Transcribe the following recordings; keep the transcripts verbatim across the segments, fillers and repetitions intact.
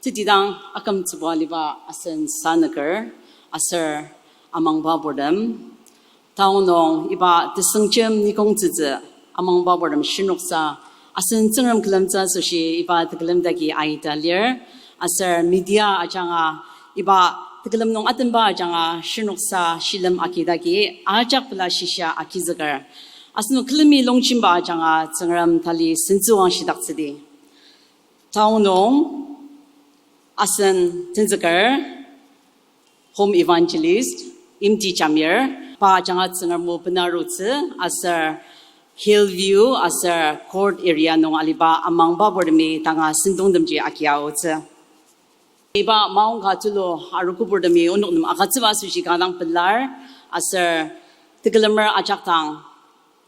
Tetidang akümtsüba aliba asen sanüker aser amangba purtem. Taonung iba tesüngjem nikongtsütsü amangba purtem shinoksa asen Tsüngrem külemtsü asoshi iba tekülem dagi aita lir. Aser media ajanga iba tekülem nung atenba ajanga shinoksa shilem agidagi ajak pela shisa agizüker. Asenok külemi longjemba ajanga Tsüngrem tali sentsüwang shidaktsüdi. Taonung asen tenzüker Home Evangelist Imti Jamir, pa ajanga Tsüngrem o bena arutsü, aser Hillview aser Court area nung aliba amangba purtemi tanga sentongtemji agia aotsü. Iba maongka tulu arogo purtemi onok nem agütsüba asoshi kanga dang pelar, aser tekülemer ajak dang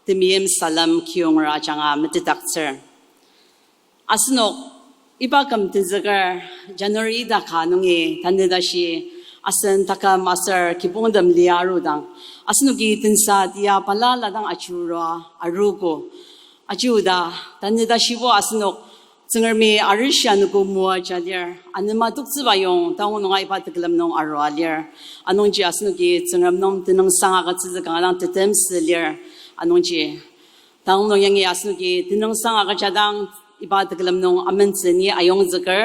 temeim salem kiyonger ajanga metetdaktsür. Asenok iba küm tenzüker January ita ka nungi tanü tashi asen taküm aser kibongtem lia arudang, asenoki tensa tia balala dang ajurua arogo. Aji oda, tanü tashibo asenok Tsüngremi arishi anogo moaja lir, anema toktsüba yong taonung nunga iba tekülem nung arua lir. Anungji asenoki Tsüngrem nem tenüngsang agütsütsü kanga dang tetemsü lir. Anungji taonung nung yangi asenoki tenüngsang agüjadang iba tekülem nung amentsü ni ayongzüker.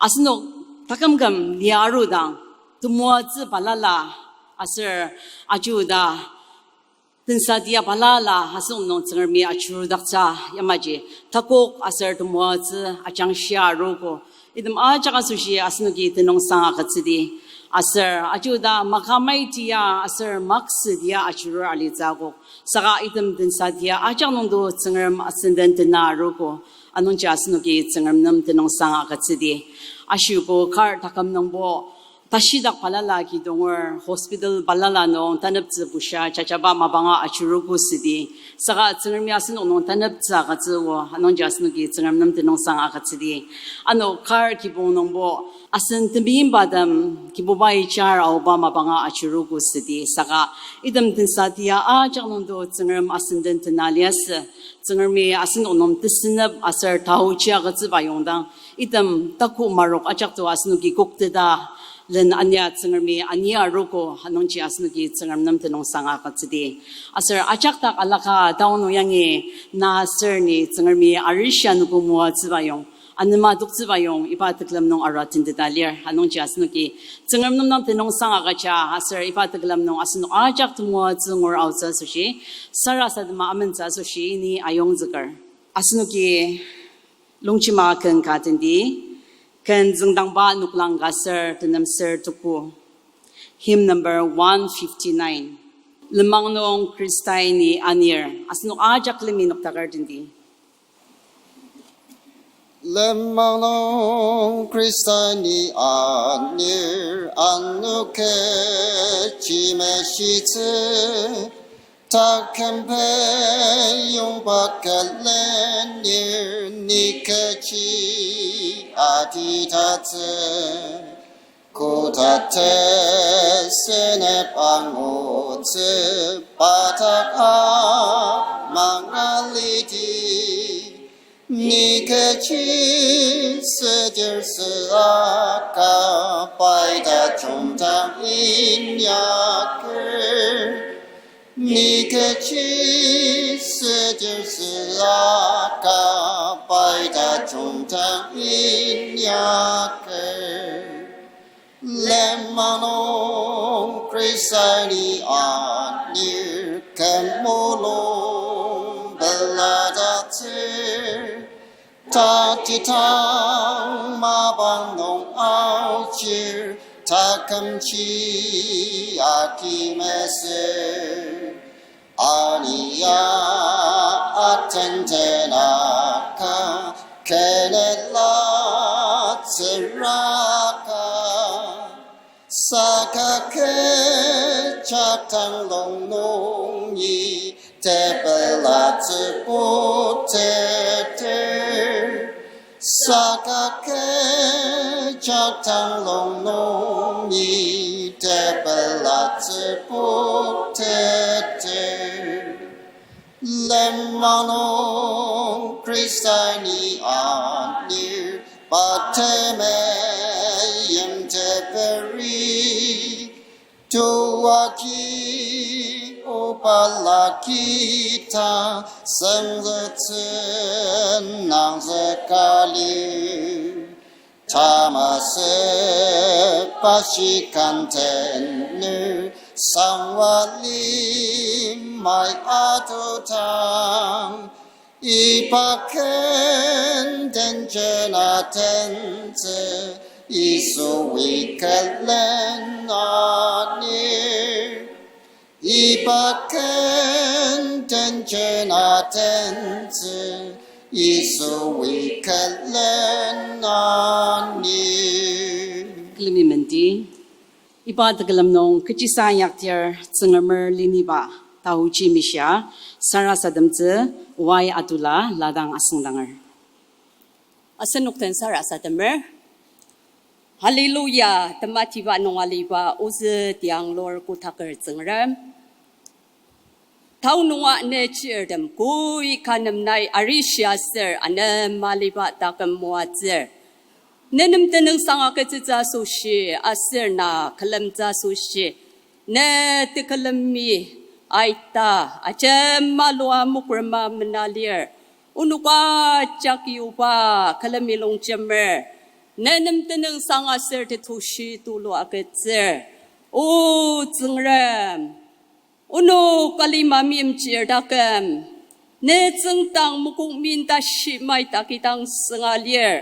Asenok takümküm lia arudang, temoatsü balala aser aji oda tensa tia balala asenok nung Tsüngremi ajurudaktsü yamaji takok aser temoatsü ajangshia arogo. Item ajak asoshi asenoki tenüngsang agütsüdi. Aser aji oda makamai tia aser maksü tia ajurur alitsü akok. Saka item tensa tia ajak nungdo Tsüngrem asenden tena arogo. Anungji asenoki Tsüngrem nem tenüngsang agütsüdi. Ashiko kar taküm nungbo tashidak balala kidonger hospital balala nung taneptsü bushia jajaba mapanga ajurugo südi. Saka Tsüngremi asenok nung taneptsü agütsüo, anungji asenoki Tsüngrem nem tenüngsang agütsüdi. Ano kar kibong nungbo asen temeimbatem Kibubai jar aoba mapanga ajurugo südi. Saka item tensa tia ajak nungdo Tsüngrem asenden tena liasü. Tsüngremi asenok nung tesünep aser taochi agütsüba yongdang, item taku marok ajak to asenoki kokteta len ania Tsüngremi ania arogo, anungji asenoki Tsüngrem nem tenüngsang agütsüdi. Aser ajak dak alaka taonung nung yangi na aser ni Tsüngremi arishi anogo moatsüba yong, anema toktsüba yong iba tekülem nung arua tenteta lir. Anungji asenoki Tsüngrem nem dang tenüngsang agüja aser iba tekülem nung asenok ajak temoatsü ngur aotsü asoshi, sarasadema amentsü asoshi ni ayongzüker. Asenoki longjema ken ka tenti, ken züngdangba noklang ka ser tenem ser tuku. Hymn number one fifty-nine. Lenmang nung Khristai ni anir. Asenok ajak külemi noktaker tenti. Lenmang nung Khristai ni anir, ano kechi meshitsü, taküm pei yongba külenir, ni kechi atitatsü. Koda tesenep angutsü, pa dak amang aliti. Ni kechi südir süaka, pai tajung dang inyaker. Ni kechi südir süaka, pai tajung dang inyaker. Lenmang nung Khristai ni anir, kü mulung peladatsür. Tatidang mapang nung aotsür, takümji agi mesür. Ania atentenaka, kenela tsüraka. Saka kecha tanglong nungi tepela tsübuteter. Saka kecha tanglong nungi tepela tsübuteter. Lenmang nung Khristai ni anir, pa teme Tuaki oba laki ta sengzütsü nangzüka liu. Tamasa pashi kanten nu sangwa limai atudang. Iba ken tenjena tentsü Yisui külen anir. Iba ken tenjena tentsü Yisui külen anir. Külemi menti. Iba tekülem nung kechisa inyakdir Tsüngremer leniba taoji mishia, sarasademtsü Y. Atula ladang asüngdanger. Asenok den sarasademer. Hallelujah, tematiba nung aliba ozü tianglur kotaker Tsüngrem. Tao nunga ne chirtem koi ka nem nai arishi aser anem maliba taküm moatsür. Ne nem tenüngsang agütsütsü asoshi, aser na külemtsü asoshi, ne tekülemi aita, ajema lua mokrema mena lir, onok ajak yuba külemi longjemer, ne nem tenüngsang aser tetushi tulu agütsür. O Tsüngrem, onok alima meimchir taküm, ne tsüngdang mokokmin tashi mai takidang sünga lir.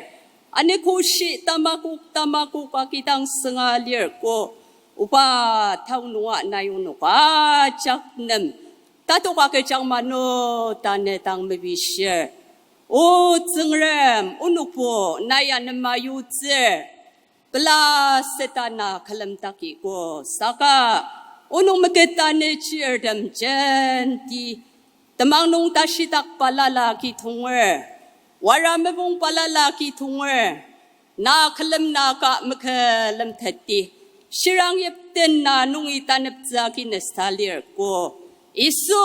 Ani koshi tamakok tamakok akidang sünga lir ko, oba tao nunga nai onok ajak nem tatoka kejang mano ta ne dang mepishir. O Tsüngrem, onokbo nai anema yutsür. Pela setana külemdaki ko saka, onok meketa ne chirtem jenti temang nung tashidak balala ki tonger, wara mepung balala ki tonger, na külem na ka mekülemteti, shirang yipten na nungi taneptsü agi nesta lir ko, Yisu,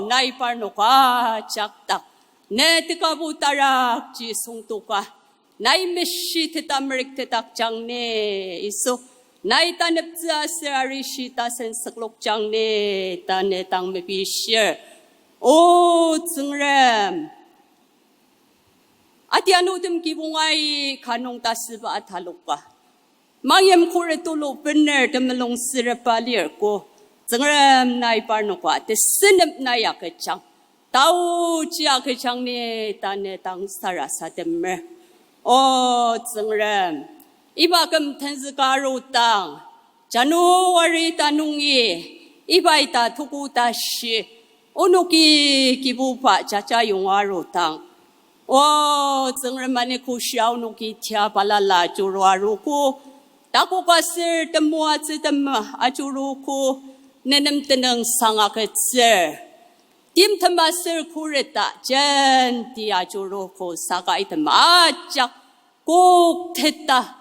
nai parnok ajak dak ne tekabo tarakji süngdoka, nai meshiteta merüktetakjang ni, Yisu, nai taneptsü aser arishi tasen süklokjang ni ta ne dang mepishir. O Tsüngrem, atianutem kibong aika nung tasüba ataloka, mangyim khuret tulu bener temulung sürepa lir ko, Tsüngrem, nai parnoka tesünep nai agüjang, taoji agüjang ni ta ne dang sarasademer. O Tsüngrem, iba küm tenzüka arudang, January ta nungi, iba ita tuku tashi, onoki Kibuba jaja yonga arudang, O Tsüngrem, ani koshia onoki tia balala ajuru aruogo, takoka aser temoatsü tem ajuruogo, ne nem tenüngsang agütsür. Timtem aser khuret ta jenti ajuruogo saka item ajak kokteta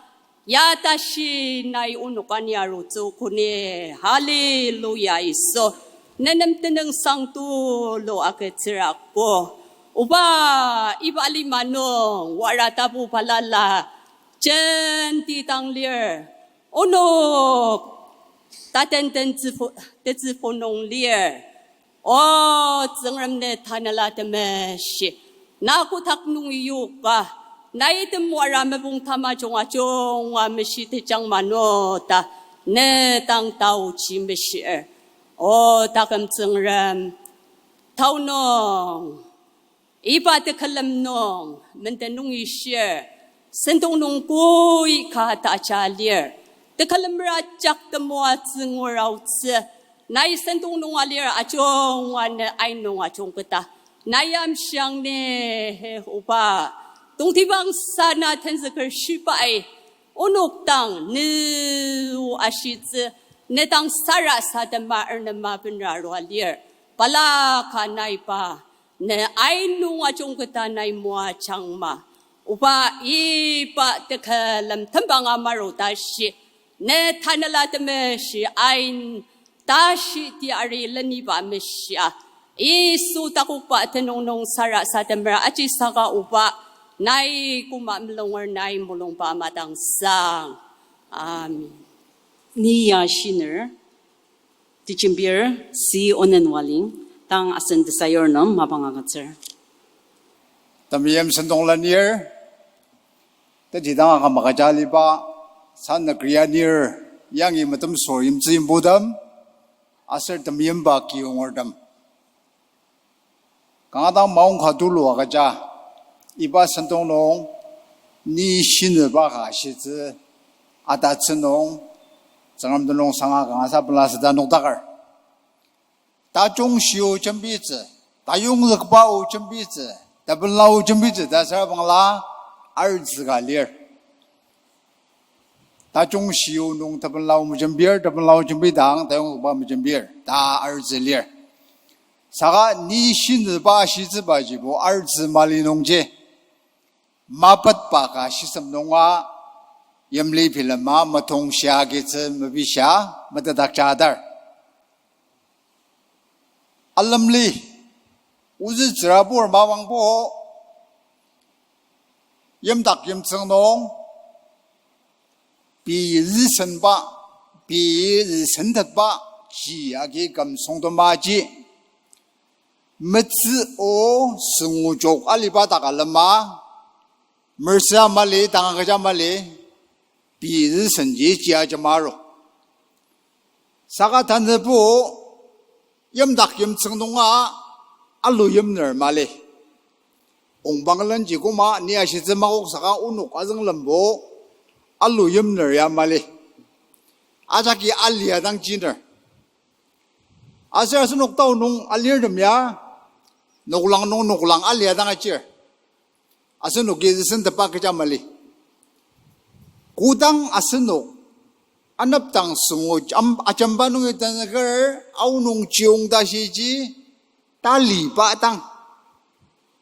ya tashi nai onok ani arutsü kuni. Hallelujah, Yisu. Ne nem tenüngsang tulu agütsür ako. Oba, iba lima nung wara tapu balala jenti dang lir, onok tatenten tsübu-, tetsübu nung lir. O Tsüngrem, ne Tanela Temeshi, na kotak nungi yoka, nai item wara mepung tamajung ajunga meshitejang mano ta ne dang taoji meshir. O taküm Tsüngrem, tao nung, iba tekülem nung menden nungi shir, sentong nung koi ka ta aja lir, tekülemer ajak temoatsü ngur aotsü, nai sentong nung alir ajunga ne ain nung ajungketa nai amshiang ni. He Oba, tongtibang sana tenzüker shibai onok dang ne ashitsü, ne dang sarasadema ernema benra arua lir, balaka nai pa ne ain nung ajungketa nai moajangma. Oba, iba tekülem tembang amaru tashi, ne Tanela Temeshi ain tashi tiari leniba meshia, Yisu takokba tenüng nung sarasademer ajisaka Oba, nai koma mulunger nai mulungba madangsang. Amen. Ni ya shiner, Tejembir C. Onen Waling, tang asen tesayur nem mapang agütsür. Temeim sentong lenir, teti dang aküm agüja aliba, sa nükjidong anir, yangi metemsor yimtsü yimbutem, aser temeimba kiyongertem. Kanga dang maongka tulu agüja, iba sentong nung, ni shinüba ka shitsü, atatsü nung, Tsüngrem tenüng sanga kanga sa pela süta nokdaker. Tajung shio jembitsü, tayongzükba o jembitsü, tebenla o jembitsü ta sürabangla, artsü ka lir. Tajung shio nung tebenla o mejembir, tebenla o jembidang, tayongzükba mejembir, ta artsü lir. Saka ni shinüba shitsübajibo artsü mali nungji, mapetba ka shisem nunga, yimli bilema metongshia agitsü mepishia, metetdakjadar. Alemli, ozü tsürabur mapangbo, yimdak yimtsüng nung, pei züsenba, pei züsentetba, ji agi küm süngtemaji, metsü o süngujok aliba dak alema, mersü mali, tanga kecha mali, pei züsenji ji ajemaru. Saka tanübo, yimdak yimtsüng nunga, alu yimner mali. Ongbangelenji koma ni ashitsü makok saka onok azünglembo, alu yimner ya mali. Ajaki alia dang jiner. Aser asenok tao nung alirtem ya, noklang nung noklang alia dang ajir. Asenoki züsentepa kecha mali. Kodang asenok, anepdang süngu am-, ajemba nungi tanüker, aonung chiyong tashiji, taliba dang,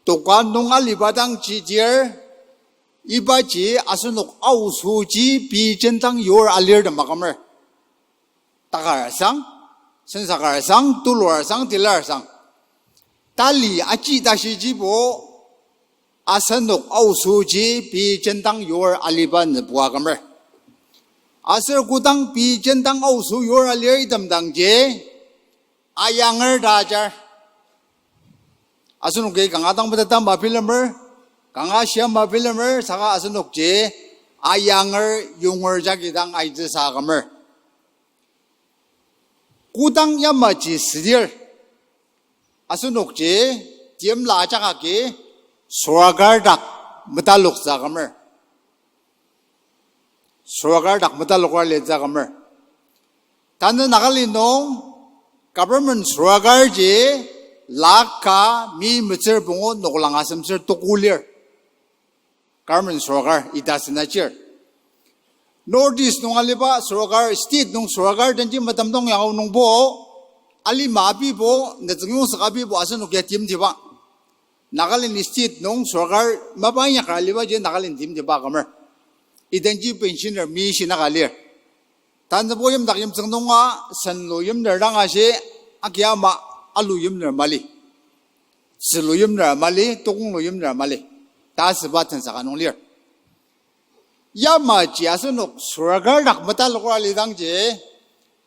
toka nung aliba dang jidir, ibaji asenok aosoji pei jendang yur alirtem akümer. Takar sang, sensakar sang, tulur sang, tilar sang, tali aji tashijibo, asenok aosoji pei jendang yur aliba nübua akümer. Aser kodang pei jendang aoso yur alir itemdangji, ayanger ta ajar. Asenoki kanga dang meteta mabilemer, kanga shia mabilemer, saka asenokji ayanger yonger jagi dang aitsüsa akümer. Kodang yamaji südir, asenokji timla ajak agi sorkar dak metaloktsü akümer. Sorkar dak metalokra litsü akümer. Tanü Nagaland nung government sorkarji lakh ka mi metsür pungu noklang asemtsür tuku lir. Government sorkar ita senachir. North East nung aliba sorkar, state nung sorkar denji metemdong yangao nungbo, alima abibo, netsüngyongsak abibo asenok ya timtiba. Nagaland state nung sorkar mapa inyakra alibaji Nagaland timtiba akümer. Idenji pensioner mi shinaka lir. Tanübo yimdak yimtsüng nunga senlu yimner dang ashi, aki ama alu yimner mali. Tzülu yimner mali, tokonglu yimner mali. Ta asüba tensaka nung lir. Yamaji asenok sorkar dak metalokra lidangji,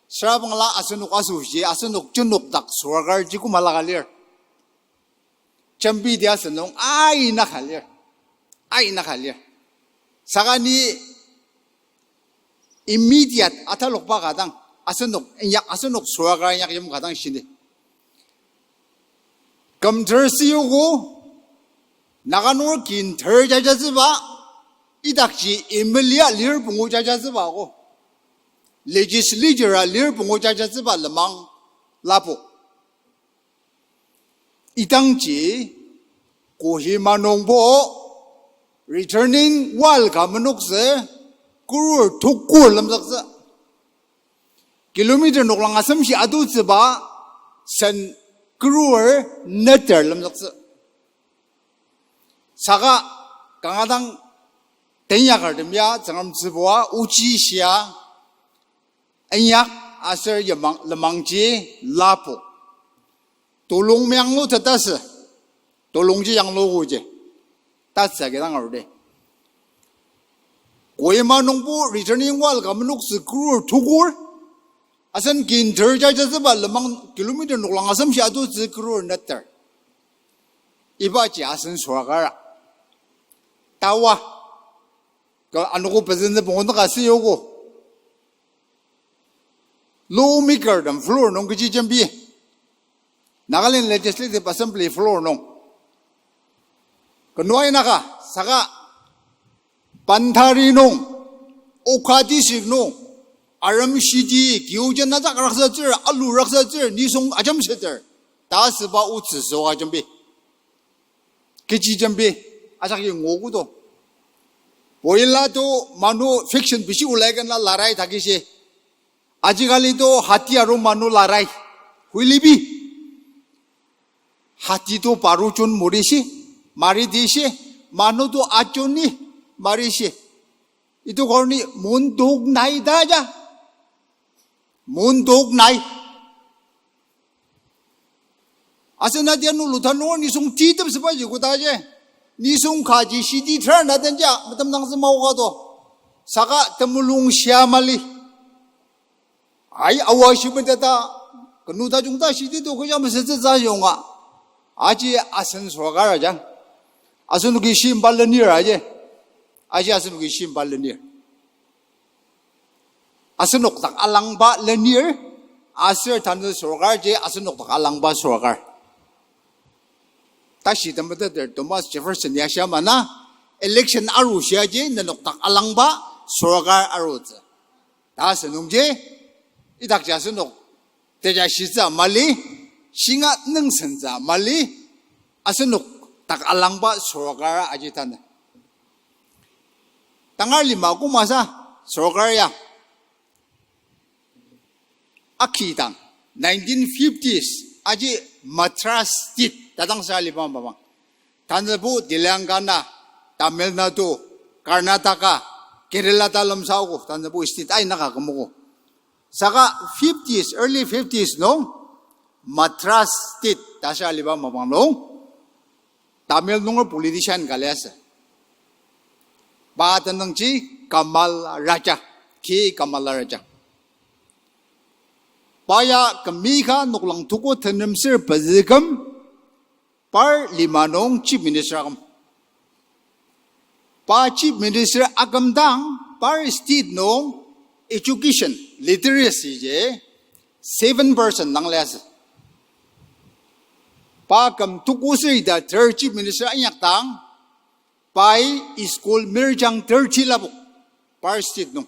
sürabangla asenok asoshi, asenok jenok dak sorkarji koma laka lir. Jembi dia asünung aina ka lir. Aina ka lir. Saka ni immediate atalokba ka dang, asenok inyak, asenok sorkar inyak yim ka dang shini. Kümter süogo, Naga nunger kin ter jajatsüba, idakji M L A lir pungu jajatsüba ko. Legislature a lir pungu jajatsüba lenmang lapo. Idangji Kohima nungbo returning wall ka menoktsü crore tukur lemzüktsü. Kilometer noklang asemshi atutsüba sen crore neter lemzüktsü. Saka kanga dang tenyakertem ya Tsüngrem tsübua ochi shia inyak aser yamang lenmangji lapo. Tolong meyanglu tetasü. Tolongji yangluogo ji. Tatsü agi dang arudi. Kohima nungbo returning wall ka menoktsü crore tukur. Asen kin ter jajatsüba lenmang kilometer noklang asem shi atutsü crore neter. Ibaji asen sorkar a. Tawa. Ka anogo president pungu naka siyogo. Lawmaker tem floor nung kechi jembi. Nagaland Legislative Assembly floor nung. Kenuai naka, saka Bhandari nung, Wokha district nung, arem shidi, kiojen ajak raksatsür, alu raksatsür, nisung ajemseter, ta asüba otsü soka jembi. Kechi jembi, ajak yi nguogo to. Poila to manu faction bishi olai kena larai takishi. Ajikali to hati aru manu larai. Huilibi. Hati to paru jun murishi, maritishi, manu to ajuni, marishi. Itu karni mundok nai ta ja. Mundok nai. Asen ati ano luta nung nisung titepsübaji koda ji. Nisung kaji shidi ter na den ja, metem nangzü maoka to. Saka temulung shia mali. Ai, awa shimeteta, kenu tajung ta shidi to kecha mesütsütsü yonga. Aji asen sorkar aja. Asenoki shimba lenir aji. Aji asenoki shimba lenir. Asenok dak alangba lenir, aser tanü sorkar ji asenok dak alangba sorkar. Tashi temeteter Thomas Jefferson ya shia ma na, election aru shiaji nenok dak alangba sorkar arutsü. Ta asünungji, idakji asenok tejashitsü mali, shinga nüngsentsü mali, asenok dak alangba sorkar aji tanü. Tangar lima kümasa sorkar ya akidang, nineteen fifties, aji Madras State, tadangsa aliba mapang. Tanübo Telangana, Tamil Nadu, Karnataka, Kerala ta lemsaogo, tanübo state aina ka kümogo. Saka fifties, early fifties nung, Madras State, ta sa aliba mapang nung, Tamil nunger politician ka liasü. Pa tenüngji Kamal Raja, K Kamal Raja. Pa ya kümika noklang tuko tenemsür pezüküm, par lima nung chief minister aküm. Pa chief minister akümdang, par state nung education, literacy ji seven percent dang liasü. Pa küm tuko sür ita ter chief minister inyakdang, pai school mirjang thirty lapok, par state nung.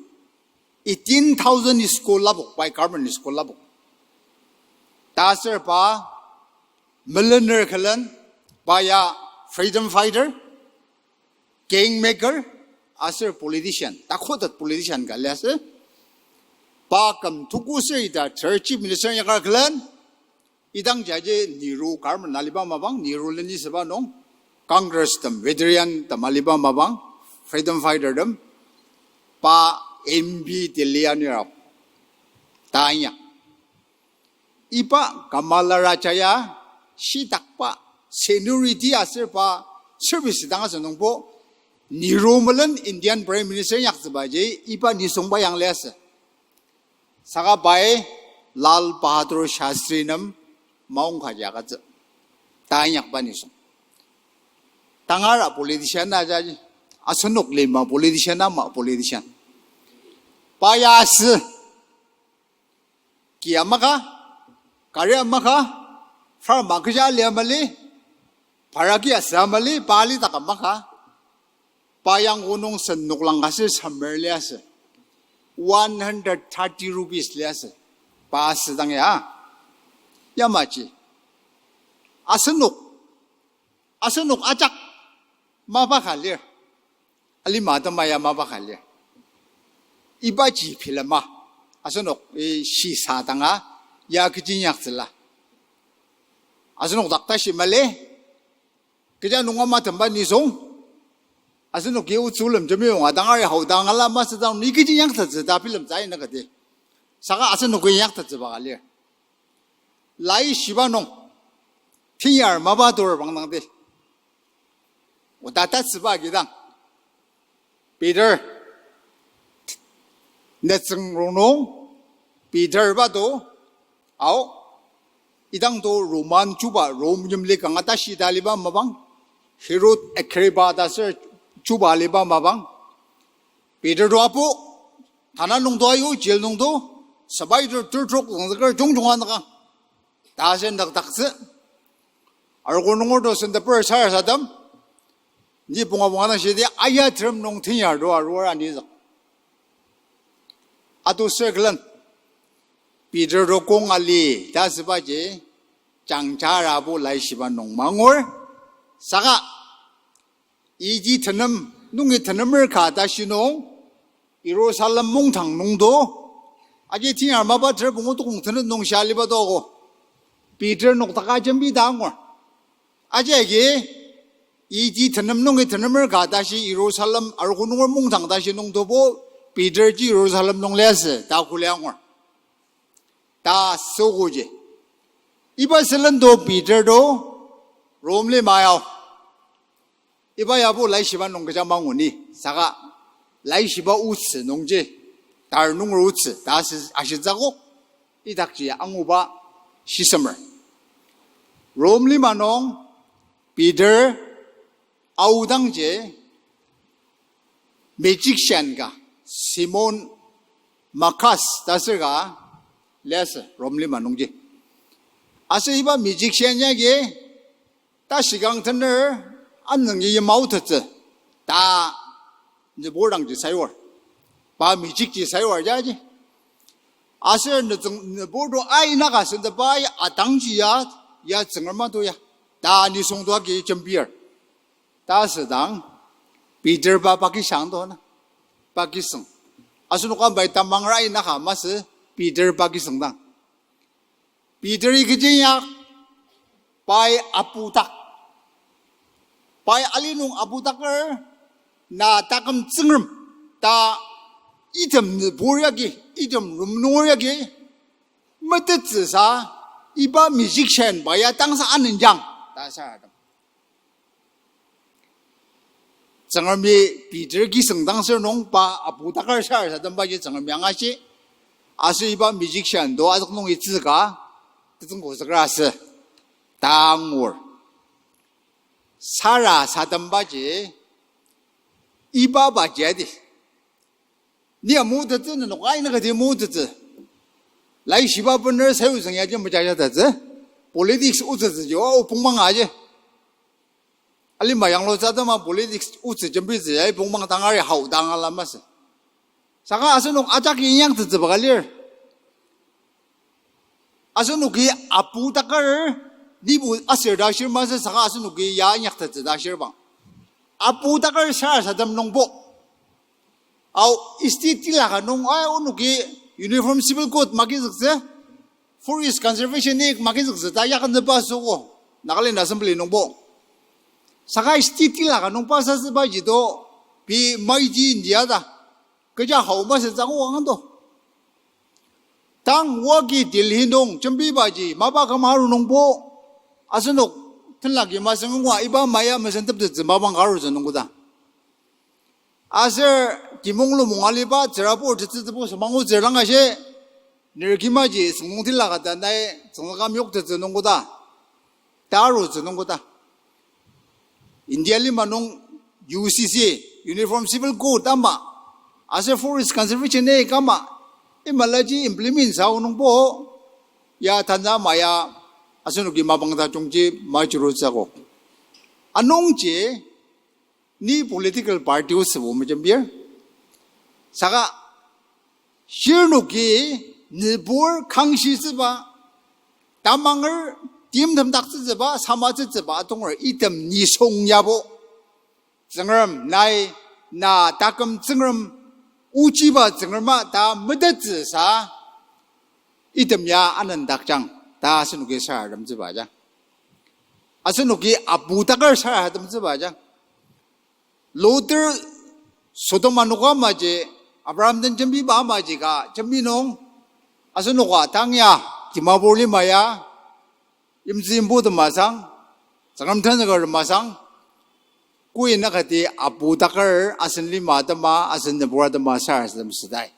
Eighteen thousand school lapok, pai government school lapok. Ta aser pa, melener külen, pa ya freedom fighter, kingmaker, aser politician, takotet politician ka liasü. Pa küm tuko sür ita ter chief minister inyaka külen, idang jaji Nehru government aliba mapang, Nehru leni süba nung, Congress tem, veteran tem aliba mapang, freedom fighter tem, pa M P Delhi anir ao. Ta inyaka. Iba Kamal Raja ya shitakba seniority aser pa service dang asünungbo, Nehru melen Indian Prime Minister inyaktsübaji iba nisungba yang liasü. Saka pai Lal Bahadur Shastri nem maongkaji agütsü. Ta inyakba nisung. Tangara politician ajaji. Asenok lima politician ama politician. Pa ya asü. Ki amaka, kari amaka, farm a kecha lia mali, paraki asa mali, pa alidak amaka, pa yang onung sen noklang ka sür semer liasü, one hundred thirty rupees liasü, pa asüdang ya. Yamaji, asenok, asenok ajak mapa ka lir. Alima atema ya mapa ka lir. Ibaji bilema. Asenok, eh, shisadanga, ya kechi inyaktsüla. Asenok dak tashi mali. Kecha nunga matemba nisung. Asenoki otsü lem jembi yonga tangari haodang ala masüdang ni kechi inyaktettsü ta bilemtsü aina kati. Saka asenoki inyaktettsüba ka lir. Laishiba nung, tenyar mapa tur bangdangdi. Oda tatsüba kidang, Peter, netsüng rongnung, Peter ba to, ao, idang to Roman chuba, Rome yimli kanga tashi ta aliba mapang, Herod Agrippa ta ser chuba aliba mapang. Peter to apu, tana nung to ayu, jail nung to, sepai to tertrok züngzüker jungjunga nükang ta aser nükdaktsü. Arogo nunger to senteper sarasadem, ni punga punga dang shidi aya terem nung tenyar to arur anizük. Ato sür külen, Peter to kong ali ta asübaji, jangjarabo laishiba nung mangur, saka, iti tenem, nungi tenemer ka tashi nung, Jerusalem mungdang nung to, aji tenyar mapa ter pungu tukong tenet nung shia aliba to ako. Peter nokdaka jembi ta angur. Aji agi, iti tenem nungi tenemer ka tashi Jerusalem arogo nunger mungdang tashi nung tobo, Peter ji Jerusalem nung liasü ta kuli angur. Ta süogoji. Iba sülen to Peter to Rome lima yao. Iba yabo laishiba nung kecha manguni, saka laishiba otsü nungji, tar nunger otsü ta asü, ashitsü akok, idakji anguba shisemer. Rome lima nung Peter aodangji magician ka, Simon Magus ta sür ka liasü Rome lima nungji. Aser iba magician yagi ta shikang tener anüngi yimao tetsü ta nübur dangji sayur. Pa magicji sayur jaji. Aser nütsüng nübur to aina ka sentepa ya atangji ya, ya Tsüngrem ato ya ta nisung to agi jembir. Ta asüdang, Peter pa pakisang to na, pakisang. Asenok bai tamang rai naka masü Peter pakisang dang. Peteri kechi inyak, pai apudak. Pai ali nung apudakar, na taküm Tsüngrem ta item nübur yagi, item rum nunger yagi metettsüsa, iba magician pa ya tangsa anenjang ta saratem. Tsüngremi Peter kisüngdang sür nung pa apudakar sarasadembaji Tsüngremi angashi, aser iba magician to azük nungi tsüka, tetsüngko zükra asü, ta angur. Sarasadembaji, iba baji adi. Ni amutettsü nenok aina kati mutettsü. Laishiba bener sayuzüng yaji mejajatettsü. Politics otsütsüji o pongmang aji. Alima yanglutsü atema politics otsü jembitsü ya pongmang tangari hao dang ala masü. Saka asenok ajak inyaktettsüba ka lir. Asenoki apudakar, nibo aser ta shir masü saka asenoki ya inyaktettsü ta shir bang. Apudakar sarasadem nungbo. Ao, state tila ka nung, ai, onoki Uniform Civil Code magizüktsü, Forest Conservation Act magizüktsü ta yakanüba süogo, Nagaland Assembly nungbo. Saka state tila ka nung pass asübaji to, pei maiji India ta, kecha hao masü tsüogo angan to. Tang wagi Delhi nung jembibaji mapa küm aru nungbo, asenok tenlaki masü ngua iba maya mesenteptettsü mapang ka arutsü nungkoda. Aser timung lumung aliba tsürabur tetsü tebu semangutsür dang ashi, nerkimaji süngdong tila ka ta nai tsünglaka meyoktettsü nungkoda, ta arutsü nungkoda. India lima nung U C C, Uniform Civil Code ama, aser Forest Conservation Act ama, imalaji implement sa nungbo, ya tanü ama ya, asenoki mapang tajungji majurutsü akok. Anungji, ni political party otsübo mejembir. Saka, shirnoki nübur kangshitsüba, tamanger timtem daktsütsüba, samatsütsüba atonger item nisung yabo. Tsüngrem nai, na taküm Tsüngrem, ochiba Tsüngrema ta metettsüsa, item ya anendakjang, ta asenoki sarasademtsüba ja. Asenoki apudakar sarasademtsüba ja. Luther Sodom anogo amaji, Abraham den jembiba amaji ka jembi nung, asenoka tang ya, Dimapur lima ya, yimtsü yimpu temasang, Tsüngrem tenzüker temasang, koi nakati apudakar asen lima atema, asen nübur atema sarasadem südai.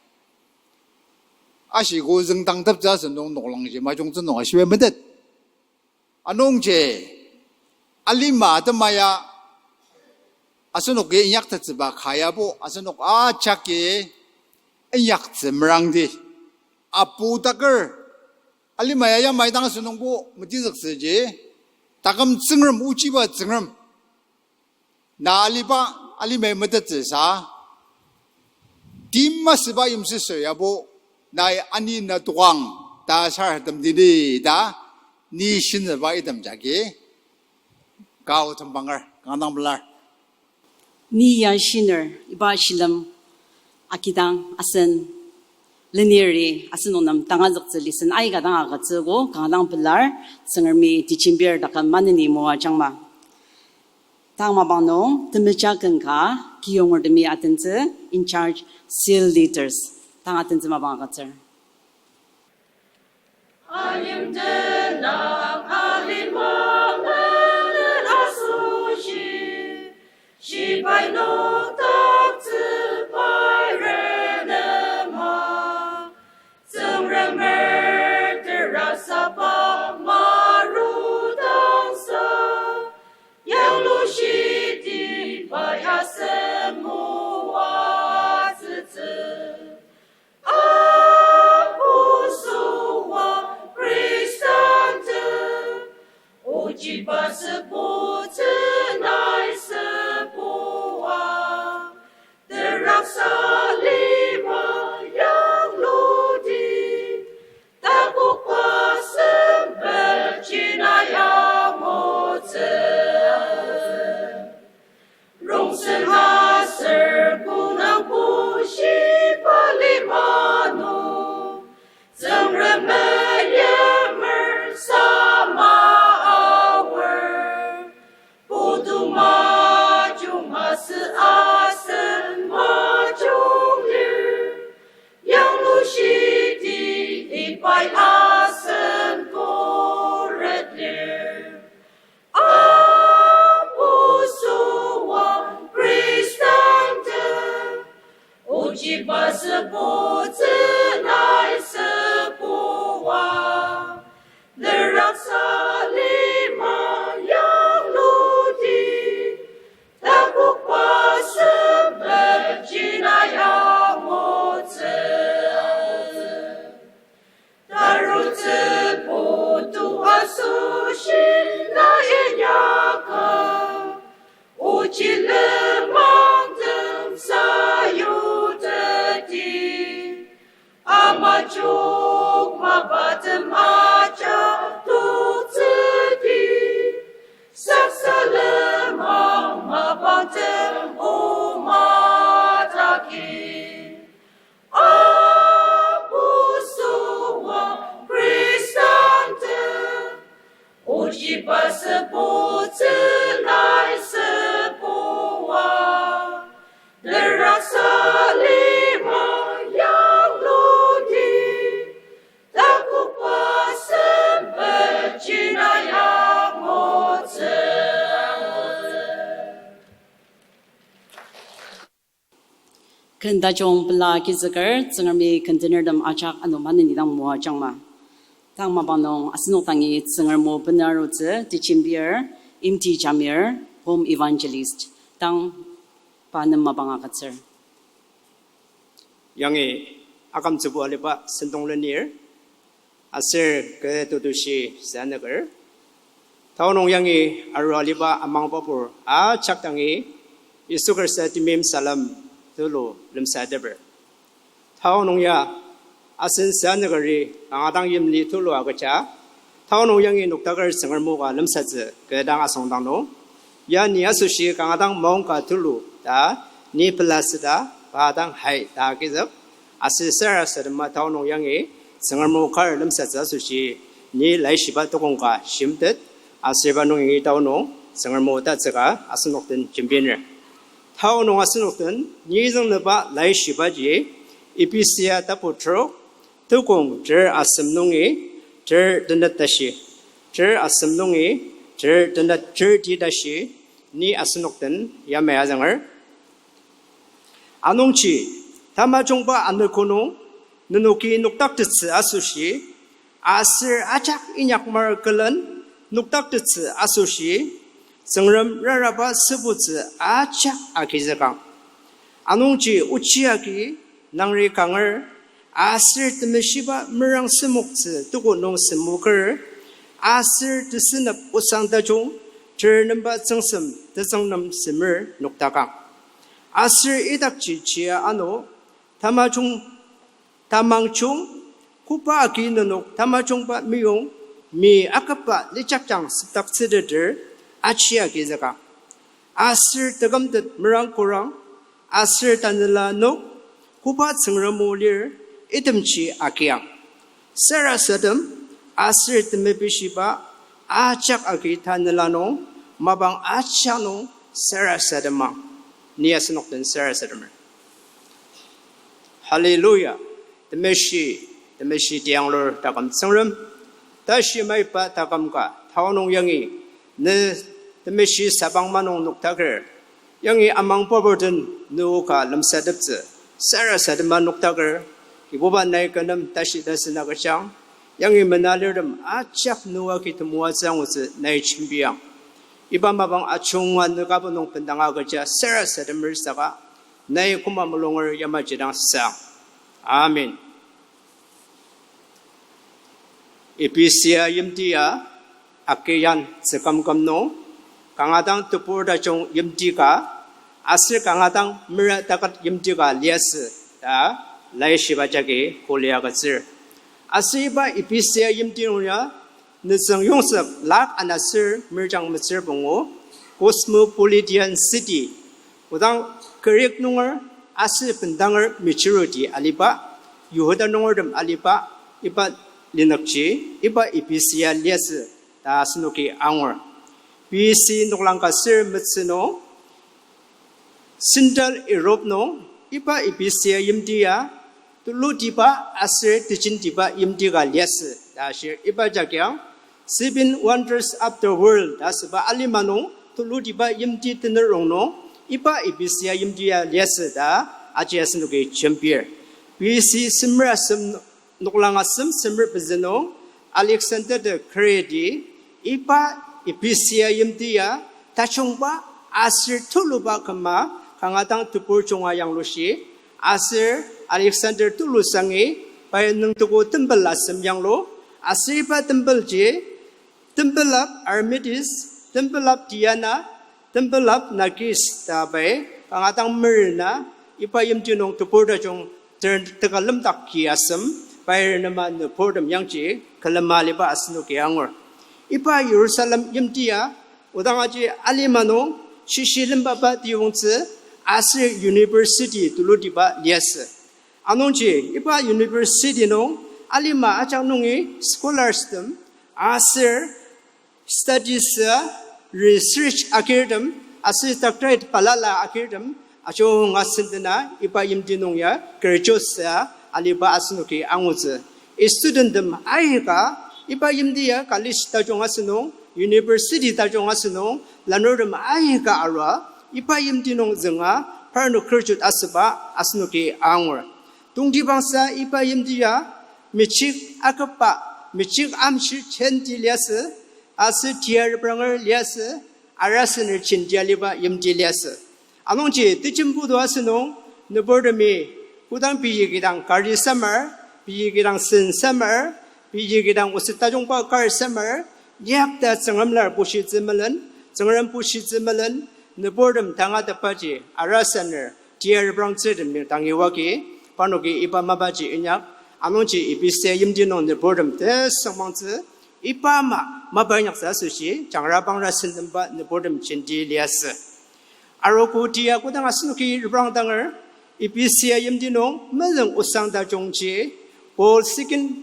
Ashiko züngdangteptsü asünung noklang ji majungtsü nung ashiba metet. Anungji, alima atema ya asenoki inyaktettsüba ka yabo asenok ajaki inyaktsü merangdi. Apu taker, alima ya yamai dang asünungbo metizüktsüji, taküm Tsüngrem, ochiba Tsüngrem. Na aliba, alimai metettsüsa, tim asüba yimsüsür yabo, nai ani na tokang ta sarasademdi ta, ni shinaba item jagi, ka o tembanger, kanga dang pelar. Ni ya shiner, iba shilem akidang asen leniri asenok nem tangazüktsü listen aika dang agütsüogo, kanga dang pelar, Tsüngremi tejembir taküm maneni moajangma. Tang mapang nung temeja ken ka, kiyongertemi atentsü, in charge, seal leaders, tang atentsü mapang agütsür. Ayimtenang alima menet asoshi, shibai noktaktsüba renema, Tsüngremer terasaba marudangsa, yanglushitiba ya semoatsütsü. Apu süa Khristantem, ochiba süpotsü nai süpoa, teraksa lima yangluti, takokba sempetji na angutsü. Rongsen aser konang bushiba lima nung, Tsüngrem meyimer sama aor. Putu majung masü asen majung lir, yanglushiti ibai asen koret lir. Apu süa Khristantem, ochiba süpotsü nai süpoa, teraksa lima yangluti, takokba sempetji na angutsü. Tarutsü putu asoshi na inyaka, ochi lenmangtem sayuteti, amajok mapatem ajak toktsüti, saksa lenmang mapangtem o mataki. Apu süa Khristantem, ochiba süpotsü nai süpoa, teraksa lima yangluti, takokba sempetji na angutsü. Ken tajung pela kizüker, Tsüngremi ken tenertem ajak ano maneni dang moajangma. Tang mapang nung asenok dangi Tsüngrem o benarutsü tejembir, Imti Jamir, Home Evangelist, tang pa nem mapang agütsür. Yangi akümtsübo aliba sentong lenir, aser kü tetushi sanüker. Tao nung yangi arua aliba amangbapur ajak dangi Yisu Khrista temeim salem tulu lemsateper. Tao nung ya asen sanükeri kanga dang yimli tulu agüja. Tao nung yangi noktaker Tsüngrem o ka lemsatsü kü dang asüngdang nung, ya ni asoshi kanga dang maongka tulu ta, ni pela süta, pa dang hai ta agizük. Aser sarasadema tao nung yangi Tsüngrem o kar lemsatsü asoshi ni laishiba tukong ka shimtet, aser iba nung yangi tao nung Tsüngrem o tatsüka asenok den jembiner. Tao nung asenok den ni züngnüba laishibaji, Ephesia tapu trok, tukong ter asem nungi ter tenet tashi, ter asem nungi ter tenet ter ti tashi, ni asenok den yamai azünger. Anungji, tamajungba anogo nung, nenoki noktaktettsü asoshi, aser ajak inyakmar külen noktaktettsü asoshi, Tsüngrem raraba sübutsü ajak agizükang. Anungji ochi agi nangri kanger, aser temeshiba merang semoktsü tuko nung semoker, aser tesünep osang tajung, ternemba tsüngsem tetsüngnem semer noktakang. Aser idakji chia ano, tamajung, tamangjung, koba agi nenok tamajungba meyong, mi akaba lijakjang sepdaktsüteter, aji agizükang. Aser tekümtet merang kurang, aser tanela nok, koba Tsüngrem o lir, itemji agiang. Sarasadem, aser temepishiba, ajak agi tanela nung, mapang ajak nung sarasademang. Ni asenok den sarasademer. Hallelujah. Temeshi, temeshi tianglur taküm Tsüngrem. Tashi maiba taküm ka, tao nung yangi, ne temeshi sabang manung noktaker. Yangi amang purpur den nü o ka lemsateptsü, sarasadema noktaker, Kibuba nai kü nem tashi tasen agüjang, yangi menalirtem ajak nü o agi temoatsü angutsü nai jembiang. Iba mapang ajunga nü kübok nung bendanga agüja sarasademer saka, nai koma mulunger yamaji dang sang. Amen. Ephesia yimti ya, agian tsükümküm nung, kanga dang tebur tajung yimti ka, aser kanga dang mera takat yimti ka liasü ta, laishiba jagi kuli agütsür. Aser iba Ephesia yimti nung ya, nütsüng yongzük lak anaser merjang metsür pungu, cosmopolitan city, odang Greek nunger aser bendanger majority aliba, Yihuda nungertem aliba, iba linükji, iba Ephesia liasü ta asenoki angur. B C noklang ka ser metsü nung, Central Europe nung, iba Ephesia yimti ya, tulutiba aser tejentiba yimti ka liasü ta ashir. Iba jakyang, Seven Wonders of the World ta asüba alima nung tulutiba yimti tenet rongnung, iba Ephesia yimti ya liasü ta aji asenoki jembir. B C semer asem noklang asem semer pezü nung, Alexander the Great-i iba Ephesia yimti ya tajungba aser tuluba küma kanga dang tebur junga yanglushi, aser Alexander tulu sangi pai nüngtugu temple asem yanglu, aser iba temple ji Temple of Artemis, Temple of Diana, Temple of Narcissus ta pai kanga dang merena, iba yimti nung tebur tajung ter-, teka lemdak ki asem, pai renema nüburtem yangji külema aliba asenoki angur. Iba Jerusalem yimti ya, odang aji alima nung, shishi lembaba tiyongtsü, aser university tulutiba liasü. Anungji, iba university nung, alima ajak nungi scholars tem, aser studies, research agirtem, aser doctorate balala agirtem, ajunga sendena iba yimti nung ya graduates aliba asenoki angutsü. Studenttem aika, iba yimti ya college tajung asünung, university tajung asünung, lanurtem aika arua, iba yimti nung zünga, parnok graduate asüba asenoki angur. Tongtibangsa iba yimti ya, mechik akaba, mechik amshi jenti liasü, aser tia repranger liasü, arasener jenti aliba yimti liasü. Anungji tejembutu asünung, nüburtemi, kodang pei kidang kari samar, pei kidang sen samar, pei kidang oset tajungba kar samar, liakta Tsüngrem lar bushitsü melen, Tsüngrem bushitsü melen, nüburtem tangatetbaji, arasener, tia reprangtsürtemi tangi wagi, parnoki iba mapaji inyak, anungji Ephesia yimti nung nüburtem tesüngmangtsü, iba ama mapa inyaktsü asoshi, jangra pangra sendemba nüburtem jenti liasü. Arogo tia kodang asenoki reprangdanger, Ephesia yimti nung mezüng osang tajungji, Paul second,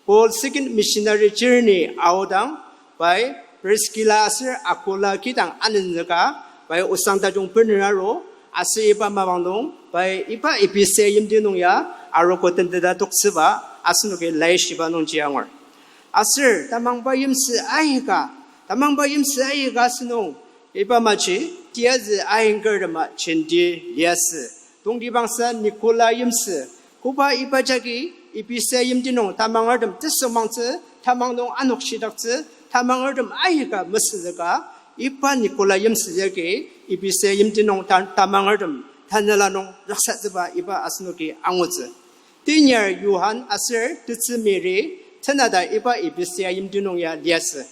Paul second missionary journey aodang, pai Priscilla aser Aquila kidang anenzüka, pai osang tajung bener aru, aser iba mapang nung, pai iba Ephesia yimti nung ya, arogo tenteta toktsüba, asenoki laishiba nungji angur. Aser tamangba yimsü aika, tamangba yimsü aika asünung, iba maji, tiazü aingertema jenti liasü. Tongtibangsa Nicola yimsü, koba iba jagi Ephesia yimti nung tamangertem tesüngmangtsü, tamang nung anokshidaktsü, tamangertem aika mesüzüka, iba Nikola yimsü yagi, Ephesia yimti nung ta-, tamangertem tanela nung raksatsüba iba asenoki angutsü. Tenyar Johan aser tetsü Mary, tenata iba Ephesia yimti nung ya liasü.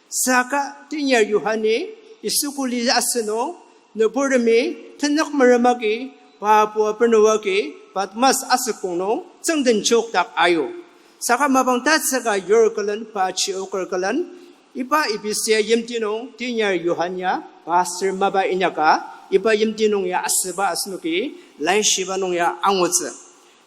Saka tenyar Johani Yisu kuli asünung, nüburtemi tenük merem agi, pa pua bener agi, Patmos asükong nung tsüngden chokdak ayu. Saka mapang tatsüka yur külen, pa chioker külen, iba Ephesia yimti nung tenyar Johan ya pastor mapa inyaka, iba yimti nung ya asüba asenoki, laishiba nung ya angutsü.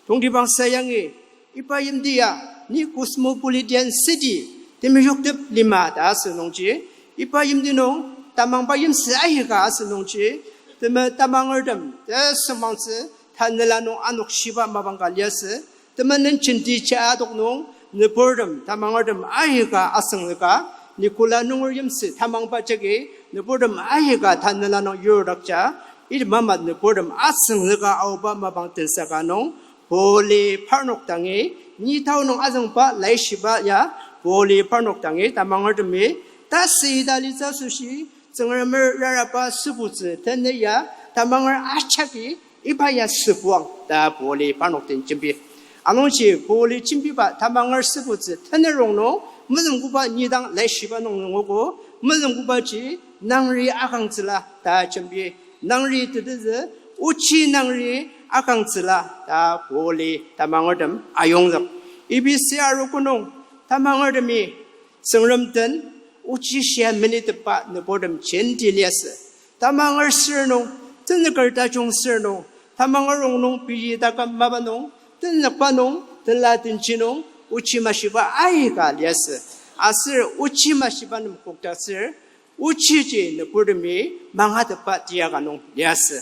Tongtibang sayangi, iba yimti ya, ni cosmopolitan city, temeyoktep lima ta asü nungji, iba yimti nung, tamangba yimsü aika asü nungji, teme tamangertem, tesüngmangtsü, tanela nung anok shiba mapang ka liasü, temenen jenti ja adok nung, nüburtem, tamangertem aika asüngzüka, Nikola nunger yimsü tamangba jagi, nüburtem aika tanela nung yurdakja, item ama nüburtem asüngzüka aoba mapang tensaka nung, Pauli parnok dangi, ni tao nung azüngba laishiba ya, Pauli parnok dangi, tamangertemi, tasü ita litsü asoshi, Tsüngremer raraba sübutsü tene ya, tamanger ajaki, iba ya sübuang, ta Pauli parnok den jembi. Anungji Pauli jembiba tamanger sübutsü tene rongnung, mezüngbuba nidang laishiba nung nungogo, mezüngbubaji nangri akangtsüla ta jembi, nangri tetezü, ochi nangri akangtsüla ta Pauli tamangertem ayongzük. Ephesia arogo nung tamangertemi Tsüngrem den ochi shia menitepba nüburtem jenti liasü. Tamanger sür nung, tenüker tajung sür nung, tamanger rongnung pei taküm mapa nung, tenükba nung, tela tenji nung, ochi mashiba aika liasü. Aser ochi mashiba nem kokta sür, ochiji nüburtemi mangatetba tiaka nung liasü.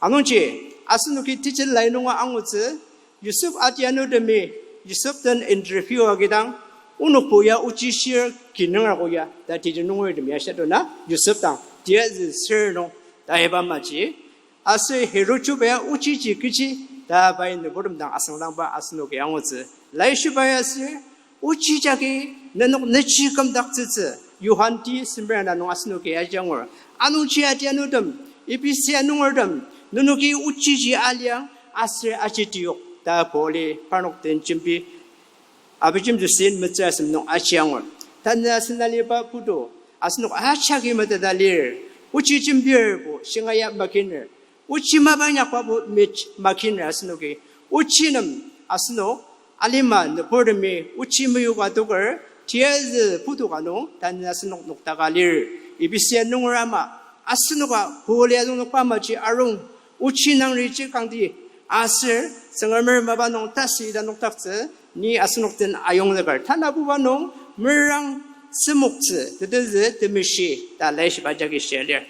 Anungji, asenoki teacher lai nunga angutsü, Yusuf Adianutemi, Yusuf den interview agidang, onokbo ya ochi shir kinungrago ya, ta titi nungertem ya shatona, Yusuf dang, tiazü sür nung, ta iba maji, aser Herod chuba ya ochiji kechi, ta pai nüburtem dang asüngdangba asenoki angutsü. Laishiba ya sür, ochi jagi nenok nechi kümdaktsütsü, Johan ti semer ana nung asenoki aji angur. Anungji Adianutem, Ephesia nungertem, nenoki ochiji aliang aser aji tiyok ta Pauli parnok den jembi. Abijemtsü sen metsür asem nung aji angur. Tanü asen aliba putu, asenok ajaki meteta lir. Ochi jembirbo shingaia makiner. Ochi mapa inyakbabo mej makiner asenoki. Ochi nem asenok alima nüburtemi ochi meyuka toker, tiazü putu ka nung tanü asenok noktaka lir. Ephesia nunger ama, asenoka Pauli azüngba maji arung, ochi nangri ji kangdi, aser Tsüngremer mapa nung tasü ita nokdaktsü, ni asenok den ayongzüker. Tanabuba nung merang semoktsü, tetezü temeshi, ta laishiba jagi shia lir.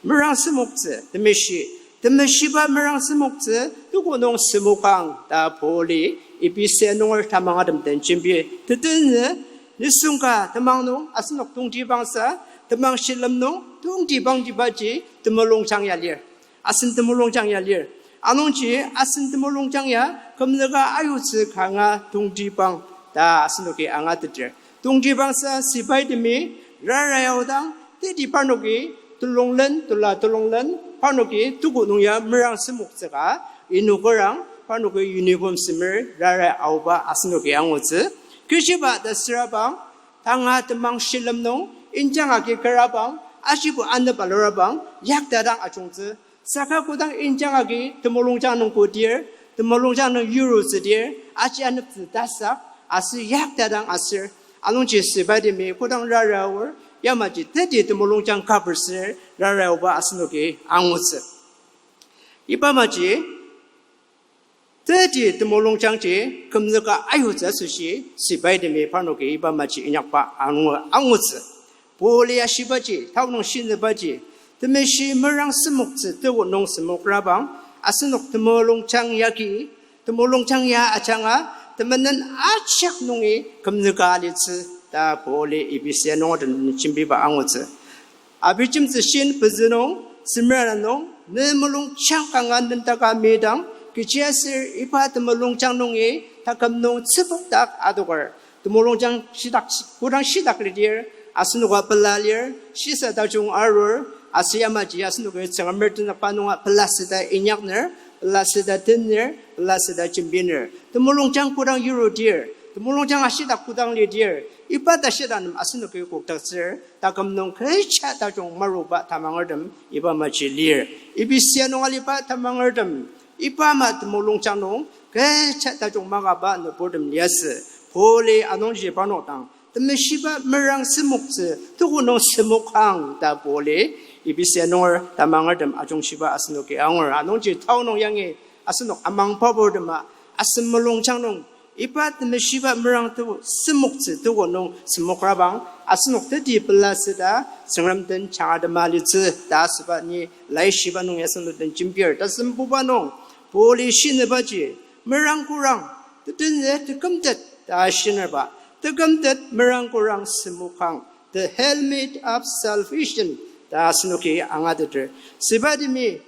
Merang semoktsü, temeshi, temeshiba merang semoktsü, tuko nung semokang, ta Pauli Ephesia nunger tamangatem den jembi. Tetezü, nisung ka temang nung asenok tongtibangsa, temang shilem nung tongtibangjibaji temulungjang ya lir. Asen temulungjang ya lir. Anungji asen temulungjang ya kümzüka ayutsü kanga tongtibang ta asenoki angateter. Tongtibangsa sipaitemi rara aodang teti parnoki telonglen, tela telonglen, parnoki tuko nung ya merang semoktsüka, inokerang parnoki uniform semer rara aoba asenoki angutsü. Kechiba ta sürabang, tanga temang shilem nung, injang agi kerabang, ajibo anep alurabang, yaktadang ajungtsü. Saka kodang injang agi temulungjang nung kodir, temulungjang nung yurutsüdir, aji aneptsü tasak, aser yaktadang aser. Anungji sipaitemi kodang rara aor, yamaji teti temulungjang kaper ser rara aoba asenoki angutsü. Iba maji, teti temulungjangji kümzüka ayutsü asoshi sipaitemi parnoki iba maji inyakba angu-, angutsü. Pauli ashibaji, tao nung shinübaji, temeshi merang semoktsü teo nung semokrabang, asenok temulungjang yagi, temulungjang ya ajanga, temenen ajak nungi kümzüka alitsü, ta Pauli Ephesia nunger den jembiba angutsü. Abijemtsü shin pezü nung, semer ana nung, ne mulungjang kanga nendaka midang, Kechiaser iba temulungjang nungi taküm nung tsübokdak adoker. Temulungjang shitak, kodang shitak lidir, asenoka pela lir, shisa tajung arur, aser yamaji asenoki Tsüngremer tenükba nunga pela süta inyakner, pela süta tenir, pela süta jembiner. Temulungjang kodang yurudir, temulungjang ashidak kodang lidir, iba tashidak nem asenoki kokdaktsür, taküm nung kecha tajung maruba tamangertem iba amaji lir. Ephesia nung aliba tamangertem, iba ama temulungjang nung kecha tajung makaba nüburtem liasü. Pauli anungji parnok dang, temeshiba merang semoktsü tuko nung semokang ta Pauli Ephesia nunger tamangertem ajungshiba asenoki angur. Anungji tao nung yangi asenok amangbaburtema asen mulungjang nung iba temeshiba merang tuko semoktsü tuko nung semokrabang asenok teti pela süta Tsüngrem den changatema litsü ta asüba ni laishiba nung ya asenok den jembir. Tasembuba nung Pauli shinübaji merang kurang, tetenzü tekümtet ta shinerba, tekümtet merang kurang semokang, the helmet of salvation ta asenoki angateter. Sübatemi,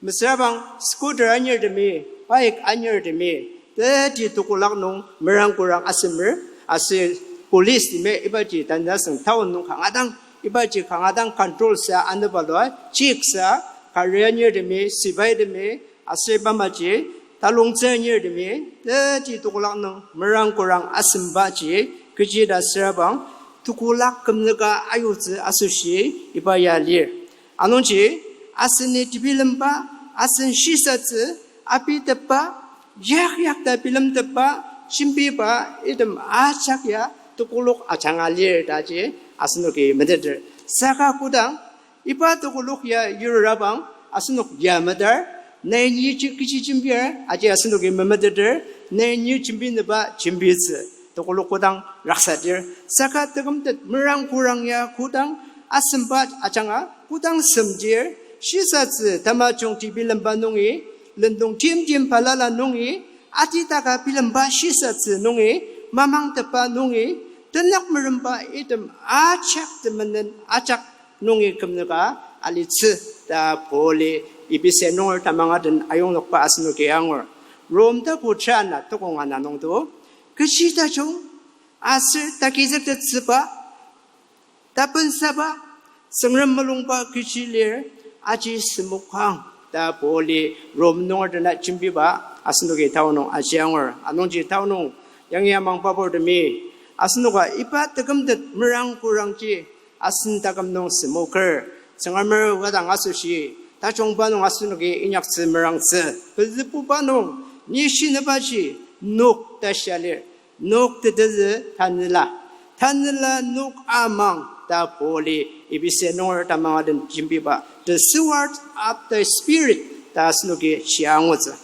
mesürabang scooter anirtemi, bike anirtemi, teti tekolak nung merang kurang asemer, aser police temi ibaji tanasüng town nung kanga dang, ibaji kanga dang control sa anüba lua, check sa, kari anirtemi, sipaitemi, aser bamaji talongtsü anirtemi, teti tekolak nung merang kurang asembaji, kechi ta sürabang, tekolak kümzüka ayutsü asoshi iba ya lir. Anungji, aseni tebilemba, asen shisatsü, abitepba, yak yak ta bilemtepba, jembiba, item ajak ya tekolak ajanga lir taji asenoki meteter. Saka kodang iba tekolak ya yurabang asenok ya metar, nai ni ji-, kechi jembir aji asenoki memeteter, nai ni jembinüba jembitsü. Tekolak kodang raksadir, saka tekümtet merang kurang ya kodang asemba ajanga kodang semdir, shisatsü tamajung tebilemba nungi, lendong timtem balala nungi, atitaka bilemba shisatsü nungi, mamangtepba nungi, tenük meremba item ajak temenen ajak nungi kümzüka alitsü ta Pauli Ephesia nunger tamanga den ayonglokba asenoki angur. Rom tapu tera ana tukong ana nungdo, kechi tajung aser takizüktettsüba, tapensaba, Tsüngrem mulungba kechi lir, aji semokang ta Pauli Rom nunger dena jembiba asenoki tao nung aji angur. Anungji tao nung yangi amangbaburtemi, asenoka iba tekümtet merang kurangji asen taküm nung semoker, Tsüngremer wadang asoshi, tajungba nung asenoki inyaktsü merangtsü, pezübuba nung, ni shinübaji, nok ta shia lir, nok tetezü tanela, tanela nok amang ta Pauli Ephesia nunger tamanga den jembiba, the sword of the Spirit ta asenoki shia angutsü.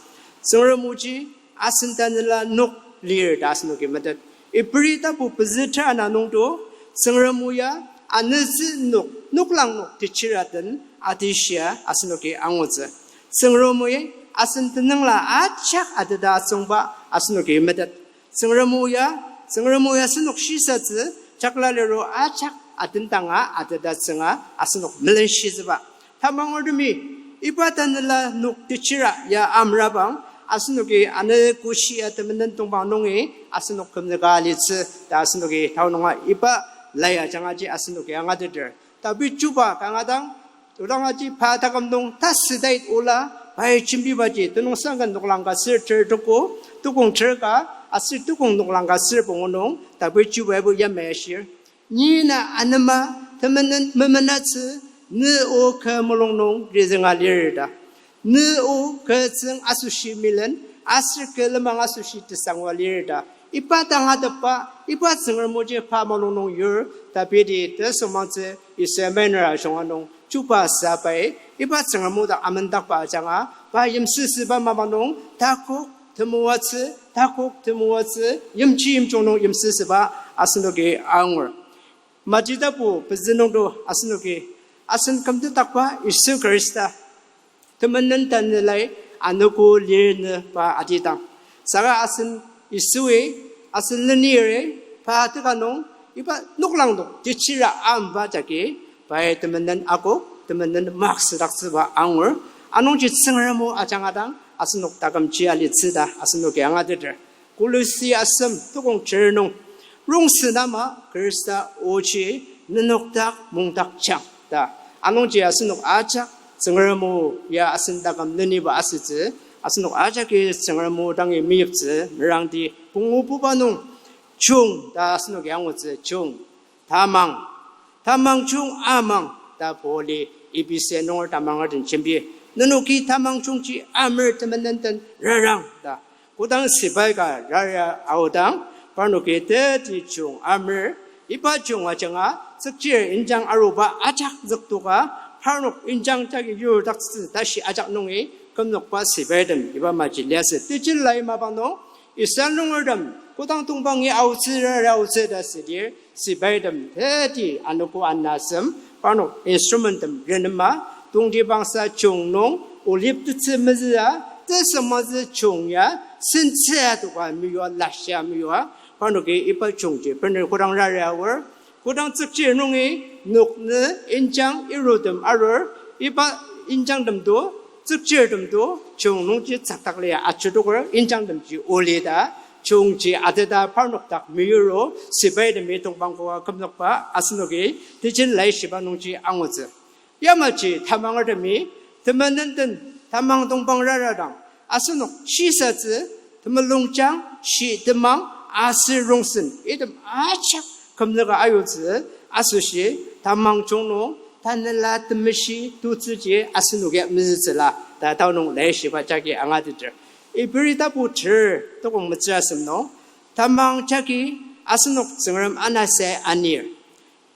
Tsüngrem oji asen tanela nok lir ta asenoki metet. Ibri tapu pezü tera ana nungdo, Tsüngrem o ya anütsü nok, noklang nok techira den atishia asenoki angutsü. Tsüngrem o ya asen tenüngla ajak ateta atsüngba asenoki metet. Tsüngrem o ya, Tsüngrem o ya asenok shisatsü, jakla liro ajak atendanga ateta tsünga asenok melenshitsüba. Tamangurtemi, iba tanela nok techira ya amrabang, asenoki anogo shia temenen tongpang nungi asenok kümzüka alitsü ta asenoki tao nunga iba lai ajangaji asenoki angateter. David chuba kanga dang, odangaji pa taküm nung tasüdait ola, pai jembibaji tenüngsang ken noklang ka ser ter tuko, tukong ter ka, aser tukong noklang ka ser pungu nung David chubaibo yamai ashir. Ni na anema temenen memenatsü, ne o kü mulung nung rizünga lir ta. Ne o kü tsüng asoshi milen, aser kü lenmang asoshi tesangwa lir ta. Iba tangatetba, iba Tsüngrem oji pa mulung nung yur, Davidi tesüngmangtsü Isaiah mener ajunga nung chuba sa pai, iba Tsüngrem o dak amendakba ajanga, pa yimsüsüba mapang nung takok temoatsü, takok temoatsü, yimji yimjung nung yimsüsüba asenoki angur. Mati tapu pezü nungdo asenoki, asen kümtetdakba Yisu Khrista temenen tanelai anogo lir nü pa atidang. Saka asen Yisui, asen leniri, pa teka nung, iba noklang nung techira amba jagi, pai temenen akok, temenen mak südaktsüba angur, anungji Tsüngrem o ajanga dang, asenok takümji alitsü ta asenoki angateter. Kolosi asem tukong ter nung, rongsen ama Khrista oji nenok dak mungdakjang ta. Anungji asenok ajak Tsüngrem o ya asen taküm neniba asütsü, asenok ajaki Tsüngrem o dangi meyiptsü merangdi pungububa nung jung ta asenoki angutsü, jung. Tamang, tamang jung amang ta Pauli Ephesia nunger tamanger den jembi. Nenoki tamang jungji amer, temenen den rarang ta. Kodang sibai ka rara aodang, parnoki teti jung amer, iba jung ajanga tsükchir injang aruba ajak züktoka, parnok injang jagi yurudaktsü tashi ajak nungi kümnokba sibaitem iba maji liasü. Tejin lai mapang nung Israel nungertem kodang tongpangi aotsü rara aotsü ta südir, sibaitem teti anogo anasem parnok instrumenttem renema, tongtibangsa jung nung olip tetsü mezüa, tesematsü jung ya, sentsü atoka meyua, lashia meyua, parnoki iba jungji bener kodang rara aor, kodang tsükchir nungi noknü injang irutem arur, iba injangtem to, tsükchirtem to, jung nungji tsüktak lia ajutoker injangtemji oli ta, jungji ateta parnok dak meyuru, sibaitemi tongpang koa kümnokba asenoki tejin laishiba nungji angutsü. Yamaji tamangertemi temenen den tamang tongpang rara dang asenok shisatsü, temulungjang, shi temang, aser rongsen, item ajak kümzüka ayutsü asoshi, tamang jung nung Tanela Temeshi tutsüji asenokia mezütsüla ta tao nung laishiba jagi angateter. Ibri tapu ter tokong metsür asem nung, tamang jagi asenok Tsüngrem anasa anir.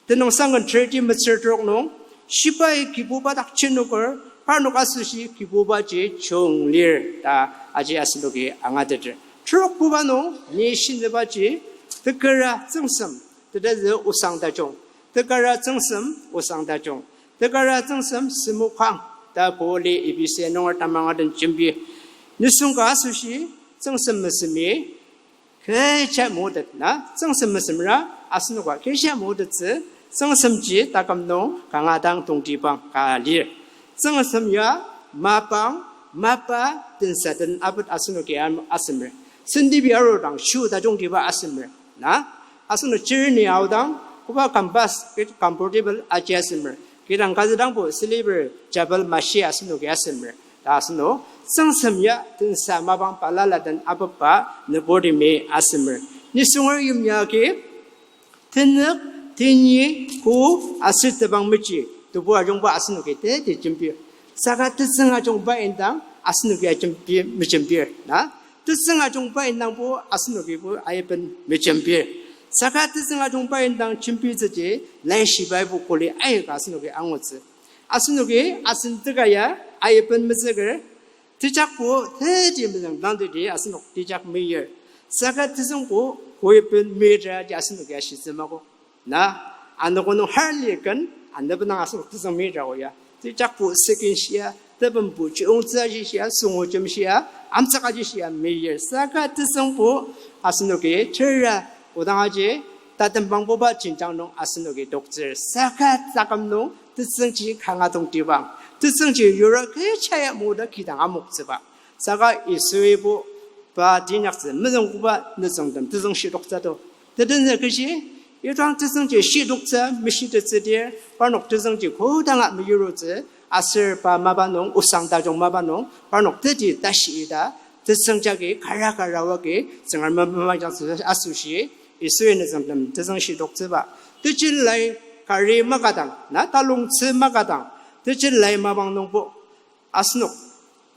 Tenüngsang ken thirty metsür trok nung, shibai Kibuba dak jenoker, parnok asoshi Kibubaji jung lir ta aji asenoki angateter. Trokbuba nung ni shinübaji tekera tsüngsem, tetezü osang tajung. Tekera tsüngsem, osang tajung. Tekera tsüngsem semokang ta Pauli Ephesia nunger tamanger den jembi. Nisung ka asoshi tsüngsem mesemi kecha motet na, tsüngsem mesemra asenoka kecha motettsü, tsüngsemji taküm nung kanga dang tongtibang ka lir. Tsüngsem ya mapang, mapa, tensa den apet asenoki am-, asemer. Sentibi arudang shoe tajungtiba asemer na. Asenok journey aodang, koba compass, comfortable aji asemer. Kidang kazüdangbo slipper, chappal mashi asenoki asemer. Ta asenok tsüngsem ya tensa mapang balala den apetba nüburtemi asemer. Nisungar yimya agi, tenük, teni, ko, aser tebang meji, tebu ajungba asenoki teti jembir. Saka tetsüng ajungba indang asenoki ajembi mejembir na. Tetsüng ajungba indangbo asenokibo aiben mejembir. Saka tetsüng ajungba indang jembitsüji laishibai bo kuli aika asenoki angutsü. Asenoki asen teka ya aiben mezüker, tejakbo teti mezüng dangteti asenok tejak meyir. Saka tetsüngbo koiben meyir ji asenoki ashitsü mako. Na, anogo nung harli ken, anebenang asenok tetsüng meyir o ya. Tejakbo second shia, tebembo chiyongtsü aji shia, sungojem shia, amtsük aji shia meyir. Saka tetsüngbo asenoki tera, odang aji, tatembangbuba jenjang nung asenoki toktsür. Saka taküm nung tetsüngji kanga tongtibang. Tetsüngji yura kecha ya moda kidang amoktsüba. Saka Yisuibo pa teinyaktsü mezüngbuba nütsüngtem tetsüng shitoktsü to. Tetenzü kechi, idang tetsüngji shitoktsü meshitettsüdir, parnok tetsüngji kodanga meyurutsü, aser pa mapa nung, osang tajung mapa nung, parnok teti tashi ita, tetsüng jagi kara kara oagi, Tsüngrem mamajangtsü asoshi, Yisui nütsüngtem tetsüng shitoktsüba. Tejen lai kari makadang, na talongtsü makadang, tejen lai mapang nungbo asenok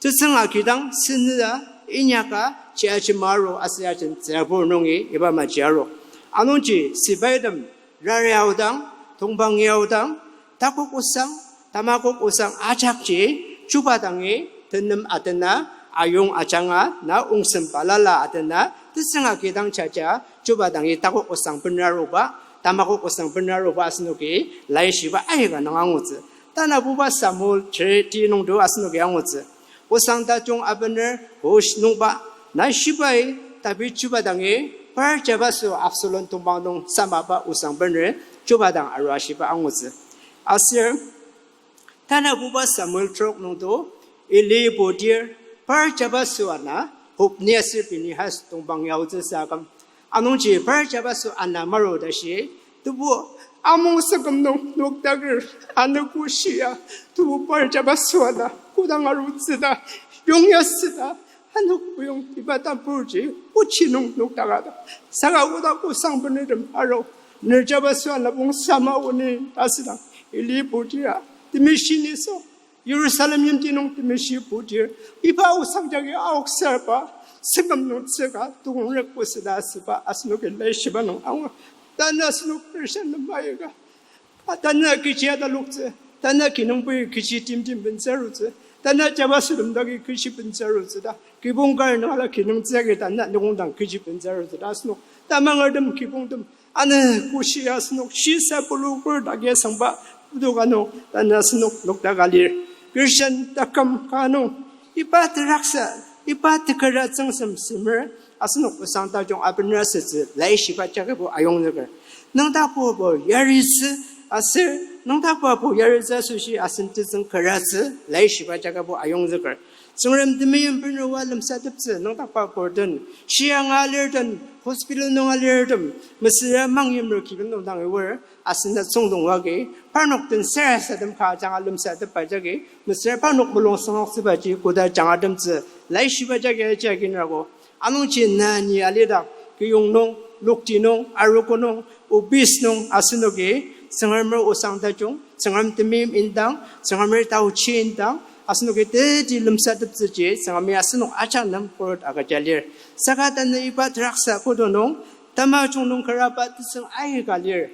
tetsüng agidang senüa inyaka chiachi maru aser ajen tsürabur nungi iba maji aru. Anungji sibaitem rari aodang, tongpangi aodang, takok osang, tamakok osang ajakji, chuba dangi, tenem atena, ayong ajanga, na ongsem balala atena, tetsüng agidang jaja, chuba dangi takok osang benra aruba, tamakok osang benra aruba asenoki, laishiba aika nung angutsü. Tanabuba Samuel thirty nungdo asenoki angutsü. Osang tajung abener Hosh nungba, na shibai David chuba dangi, par jabaso Absalom tongpang nung samaba osang bener chuba dang arua shiba angutsü. Aser, tanabuba Samuel trok nungdo, Eli putir, Par jabaso ana, Hopni aser Pinehas tongpang yaotsü saküm. Anungji par jabaso ana maru tashi, tebu among saküm nung noktaker, anogo shia, tebu par jabaso ana, kodang arutsü ta, yongya süta, ano oyong iba tamburji, ochi nung noktaka ta. Saka koda kosang benertem aru, ner jabaso ana pong sama oni ta südang, ili putira, temeshi nisung, Jerusalem yimti nung temeshi putir, iba osang jagi aoksarba, sengkam nung tsüka, tukong rek pusüta asüba, asenoki laishiba nung angur. Tanü asenok Christian nem aika. A, tanü kechi ataloktsü, tanü kinungpui kechi timtim bentsü arutsü, tanü jabaso lemdagi kechi bentsü arutsü ta, kibong kar nung ala kinungtsü agi tanü nokongdang kechi bentsü arutsü ta asenok tamangertem kibongtem, ano koshi asenok shisa pulukur dagi sangba putu ka nung, tanü asenok nokdaka lir. Christian taküm ka nung, iba teraksa, iba teküra tsüngsem semer, asenok osang tajung abener asütsü laishiba jagibo ayongzüker. Nüngdakbabo yaritsü, aser nüngdakbabo yaritsü asoshi asen tetsüng karatsü laishiba jagibo ayongzüker. Tsüngrem temeim bener oa lemsateptsü nüngdakba burden, shia nga alirtem, hospital nung alirtem, mesüra mangyimer kibong nung dang iwor, asen na tsüngdong oagi, parnok den sarasadem ka ajanga lemsatepba jagi, mesüra parnok mulung süngnoktsübaji koda jangatemtsü, laishiba jagi aji aginrago. Anungji na ni alidak, kiyong nung, lokti nung, arogo nung, office nung, asenoki, Tsüngremer osang tajung, Tsüngrem temeim indang, Tsüngremer taochi indang, asenoki teti lemsateptsüji, Tsüngremi asenok ajak nem khuret agüja lir. Saka tanü iba teraksa putu nung, tamajung nung karaba tetsüng aika lir.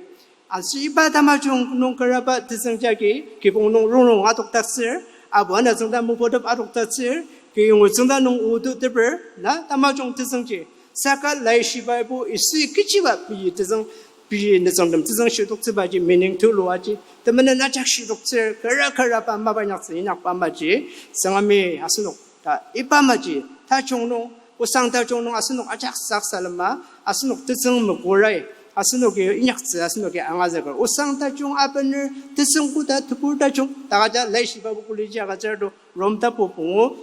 Aser iba tamajung nung karaba tetsüng jagi, kibong nung rongrong adokdaktsür, abu ana tsüngda mopotep adokdaktsür, kiyongu tsüngda nung otuteper, na tamajung tetsüngji. Saka laishibaibo isi kechiba pei tetsüng, pei nütsüngtem tetsüng shidoktsübaji meaning tulu aji. Temenen ajak shidoktsür, kara karaba mapa inyaktsü inyakba maji, Tsüngremi asenok ta iba maji, tajung nung, osang tajung nung asenok ajak sak salema, asenok tetsüng mekorai, asenoki inyaktsü, asenoki angazüker. Osang tajung abener, tetsüng koda tebur tajung, ta kaja laishibabo kuliji agütsür to, Rom tapu pungu,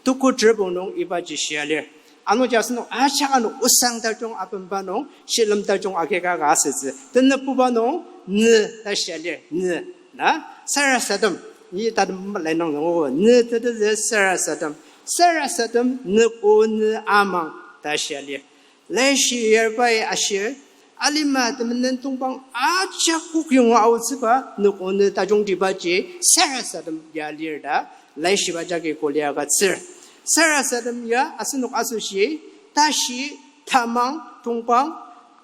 tuku terpong nung ibaji shia lir. Anungji asenok ajak ano osang tajung abenba nung, shilem tajung agika ka asütsü. Tenepuba nung, nü ta shia lir, nü. Na, sarasadem, ni tatem lai nung nungo, nü tetezü sarasadem. Sarasadem, nük o nü amang, ta shia lir. Laishi yarbai ashir, alima temenen tongpang ajak kok yonga aotsüba, nük o nü tajungtibaji, sarasadem ya lir ta, laishiba jagi kolia agütsür. Sarasadem ya asenok asoshi, tashi, tamang, tongpang,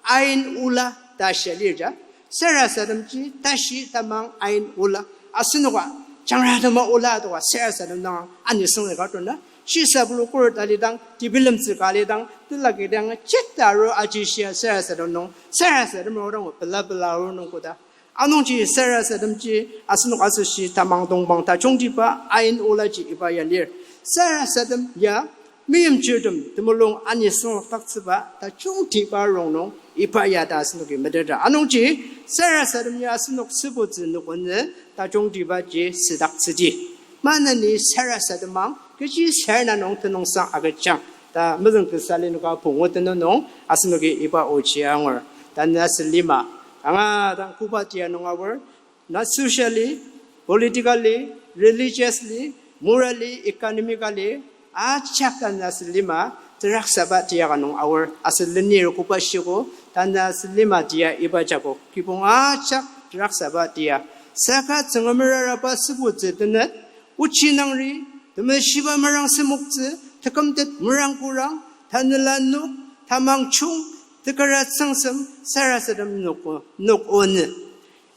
ain ola, ta shia lir ja. Sarasademji, tashi, tamang, ain ola. Asenoka, jangratema ola toka, sarasadem dang, ani sünglika tona. Shisa pulu khuret alidang, tebilemtsü ka alidang, telakidang, jeta aru ajishia sarasadem nung, sarasadem aru dang, pela pela aru nung koda. Anungji sarasademji, asenok asoshi tamang tongpang tajungtiba, ain olaji iba ya lir. Sarasadem ya, meimchirtem temulung ani sünglokdaktsüba, tajungtiba rongnung, iba ya ta asenoki meteta. Anungji, sarasadem ya asenok sübutsü nük o nü, tajungtibaji südaktsüdi. Maneni sarasademang, kechi sarena nung tenüngsang agüjang. Ta mezüng kasa linoka pungu tenüng nung, asenoki iba ochi angur. Tanü asen lima. Kanga dang koba tia nung aor, na socially, politically, religiously, morally, economically, ajak tanü asen lima, teraksaba tia ka nung aor, asen lenir koba shiko, tanü asen lima tia iba jako, kibong ajak teraksaba tia. Saka Tsüngrem meraraba sübutsü tenet, ochi nangri, temeshiba merang semoktsü, tekümtet merang kurang, tanela nok, tamang chong, teküra tsüngsem, sarasadem nük o, nük o nü.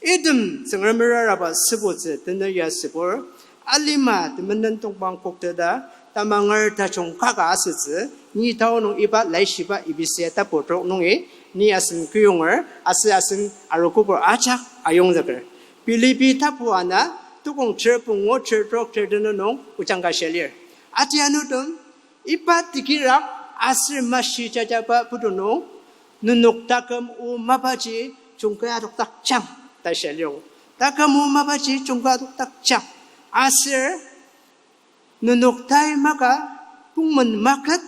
Item Tsüngrem meraraba sübutsü tenet ya sübur, alima temenen tongpang kokteta, tamanger tajung kaka asütsü, ni tao nung iba laishiba Ephesi tapu trok nungi, ni asen kiyonger, aser asen arogobur ajak ayongzüker. Philippi tapu ana, tukong ter pungu ter trok ter tenüng nung ojang ka shia lir. Atianutem, iba tekirak aser mashi jajaba putu nung, nenok taküm o mapaji jungka adokdakjang, ta shia lir. Taküm o mapaji jungka adokdakjang. Aser nenok tai maka Tongmen maket,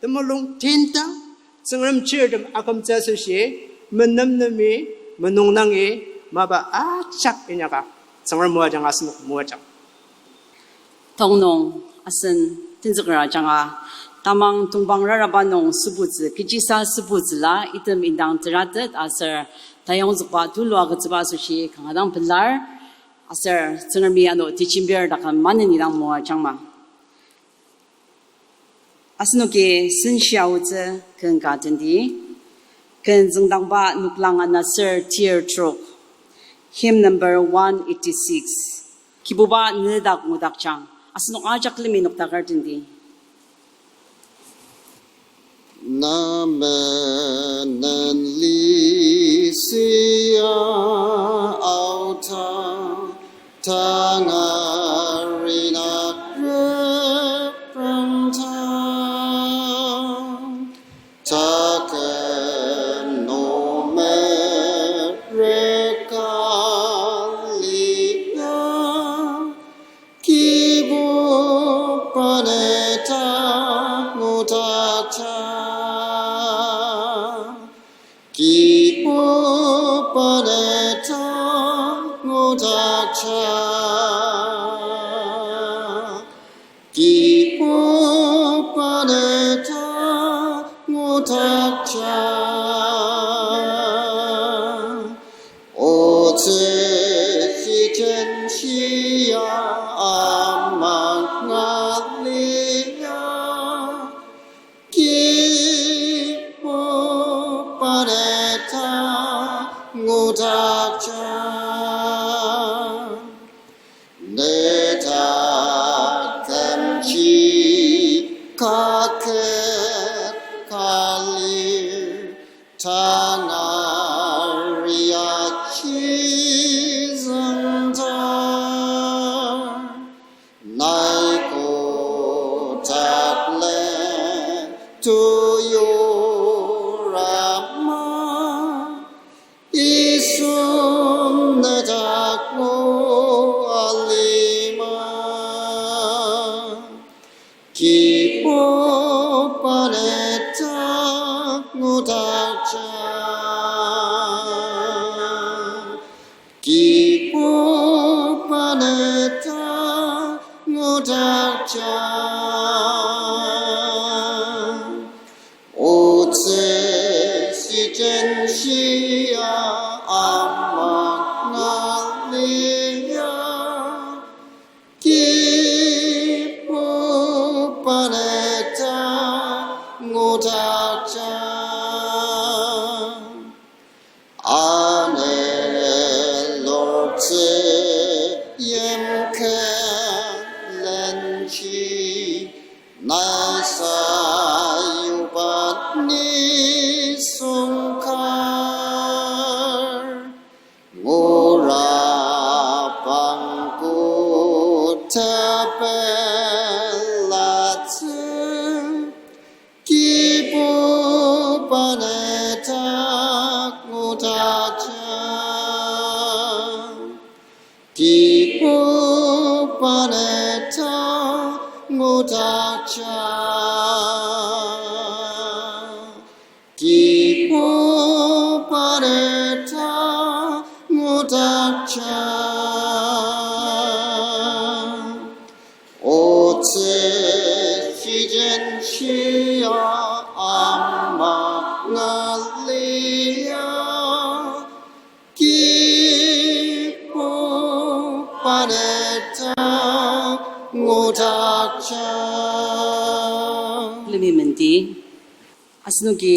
temulung tindang, Tsüngrem chirtem akümtsü asoshi, menemnemi, menungdangi, mapa ajak inyaka, Tsüngrem moajang asenok moajang. Tong nung asen tenzüker ajanga, tamang tongpang raraba nung sübutsü, kechisa sübutsüla item indang teratet aser tayongzükba tulu agütsüba asoshi kanga dang pelar, aser Tsüngremi ano tejembir taküm maneni dang moajangma. Asenoki senshi aotsü ken ka tendi, ken züngdangba noklang ana ser tir trok, hymn number one eighty-six. Kibuba nedak ngudakjang. Asenok ajak külemi noktaker tendi. Na menen lisia aota, tangar inak reprangdang, taküm nung mereka lia, Kibuba nedak ngudakjang, Kibuba nedak ngudakjang, Kibuba nedak ngudakjang. Otsü sijenshia amanga lia, Kibuba nedak ngudakjang. Nedak temji kaket kalir, tangar ya chizüngdang, nai kotak len tuyur ama, Yisu nedak ngua alima. Kibuba nedak ngudakjang, Kibuba nedak ngudakjang. Otsü sijenshia amanga lia, Kibuba nedak ngudakjang. Anelortsü yimkhulenji, nai sayuba nisung kar, ngura bangko tepelatsü, Kibuba nedak ngudakjang, Kibuba nedak ngudakjang, Kibuba nedak ngudakjang. Otsü sijenshia amanga lia, Kibuba nedak ngudakjang. Lemi menti. Asenoki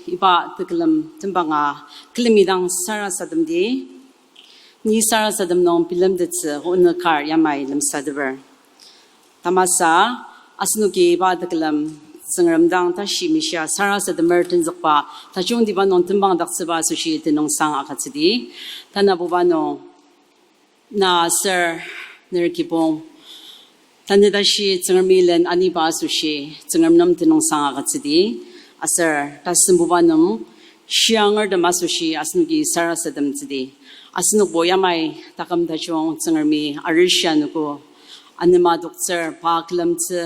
iba tekülem tembanga külemi dang sarasademdi. Ni sarasadem nung bilemtettsü onü kar yamai lemsateper. Tamasa, asenoki iba tekülem Tsüngrem dang tashi mishia sarasademer tenzükba tajungtiba nung tembangdaktsüba asoshi tenüngsang agütsüdi. Tanabuba nung na aser ner kibong, tanü tashi Tsüngremi len aniba asoshi Tsüngrem nem tenüngsang agütsüdi. Aser tasembuba nem shiangertem asoshi asenoki sarasademtsüdi. Asenokbo yamai taküm tajung Tsüngremi arishi anogo anema toktsür pa külemtsü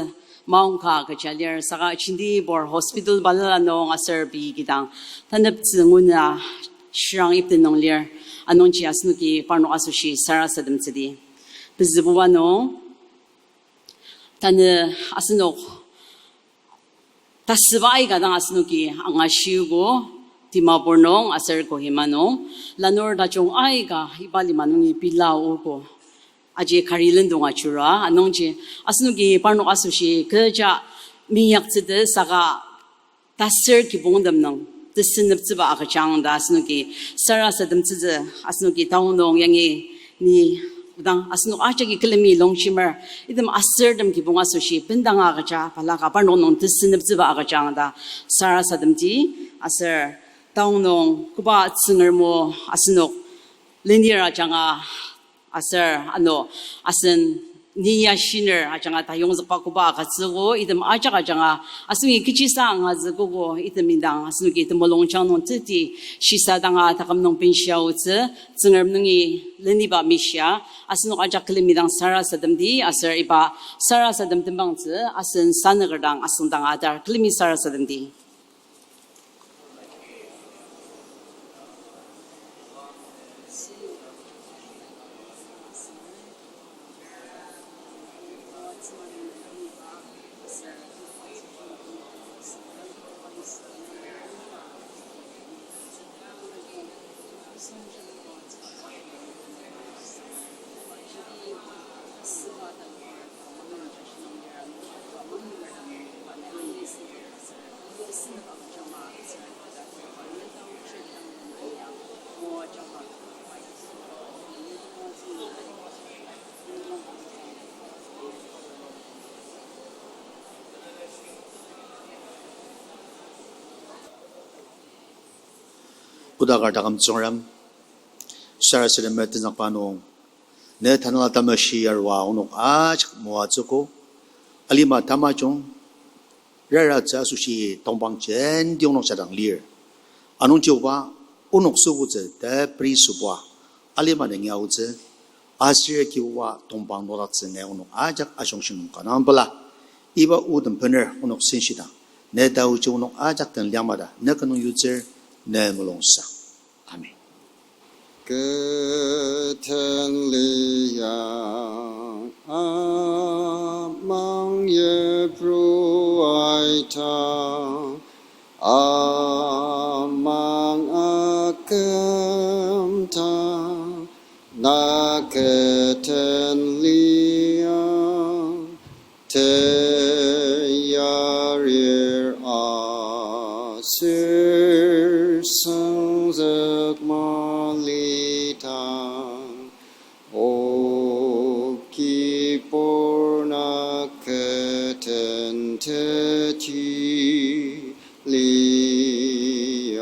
maongka kecha lir, saka jenti bor hospital balala nung aser pei kidang taneptsü nguna shirang ipti nung lir, anungji asenoki parnok asoshi sarasademtsüdi. Pezübuba nung, tanü asenok tasüba aika dang asenoki angashiogo, Dimapur nung aser Kohima nung, lanur tajung aika iba lima nungi pela ogo. Aji kari lendong ajura, anungji asenoki parnok asoshi kecha minyaktsüdi saka tasür kibongtem nung tesüneptsüba agüjang ta asenoki sarasademtsütsü, asenoki taonung yangi ni odang asenok ajaki külemi longshimer, item asürtem kibong asoshi bendanga agüja balaka parnok nung tesüneptsüba agüjang ta sarasademdi. Aser taonung koba Tsüngrem o asenok lenir ajanga aser ano asen ni ya shiner ajanga tayongzükba koba agütsüogo, item ajak ajanga asenoki kechisa angazükogo, item indang asenoki temulungjang nung teti shisa danga taküm nung benshia aotsü, Tsüngrem nungi leniba mishia, asenok ajak külemi dang sarasademdi, aser iba sarasadem tembangtsü asen sanüker dang asüngdang atar külemi sarasademdi. Kodaker taküm Tsüngrem, sarasadema tenzükba nung, ne Tanela Temeshi arua onok ajak moatsüogo, alima tamajung, raratsü asoshi tongpang jenti onok jadang lir. Anungji oba onok sübutsü tepri sübua alima dengi aotsü, aser Kibuba tongpang nokdaktsü ne onok ajak ajungshi nung kanang pela. Iba otem bener onok senshidang, ne taoji onok ajak den liangmada ne kenung yutsür, ne mulungsa. Amen. Keten liang amang yipru aitang, amang akümtang, na keten liang teyarir aser sangzük malidang, O Kibur na keten teti liang.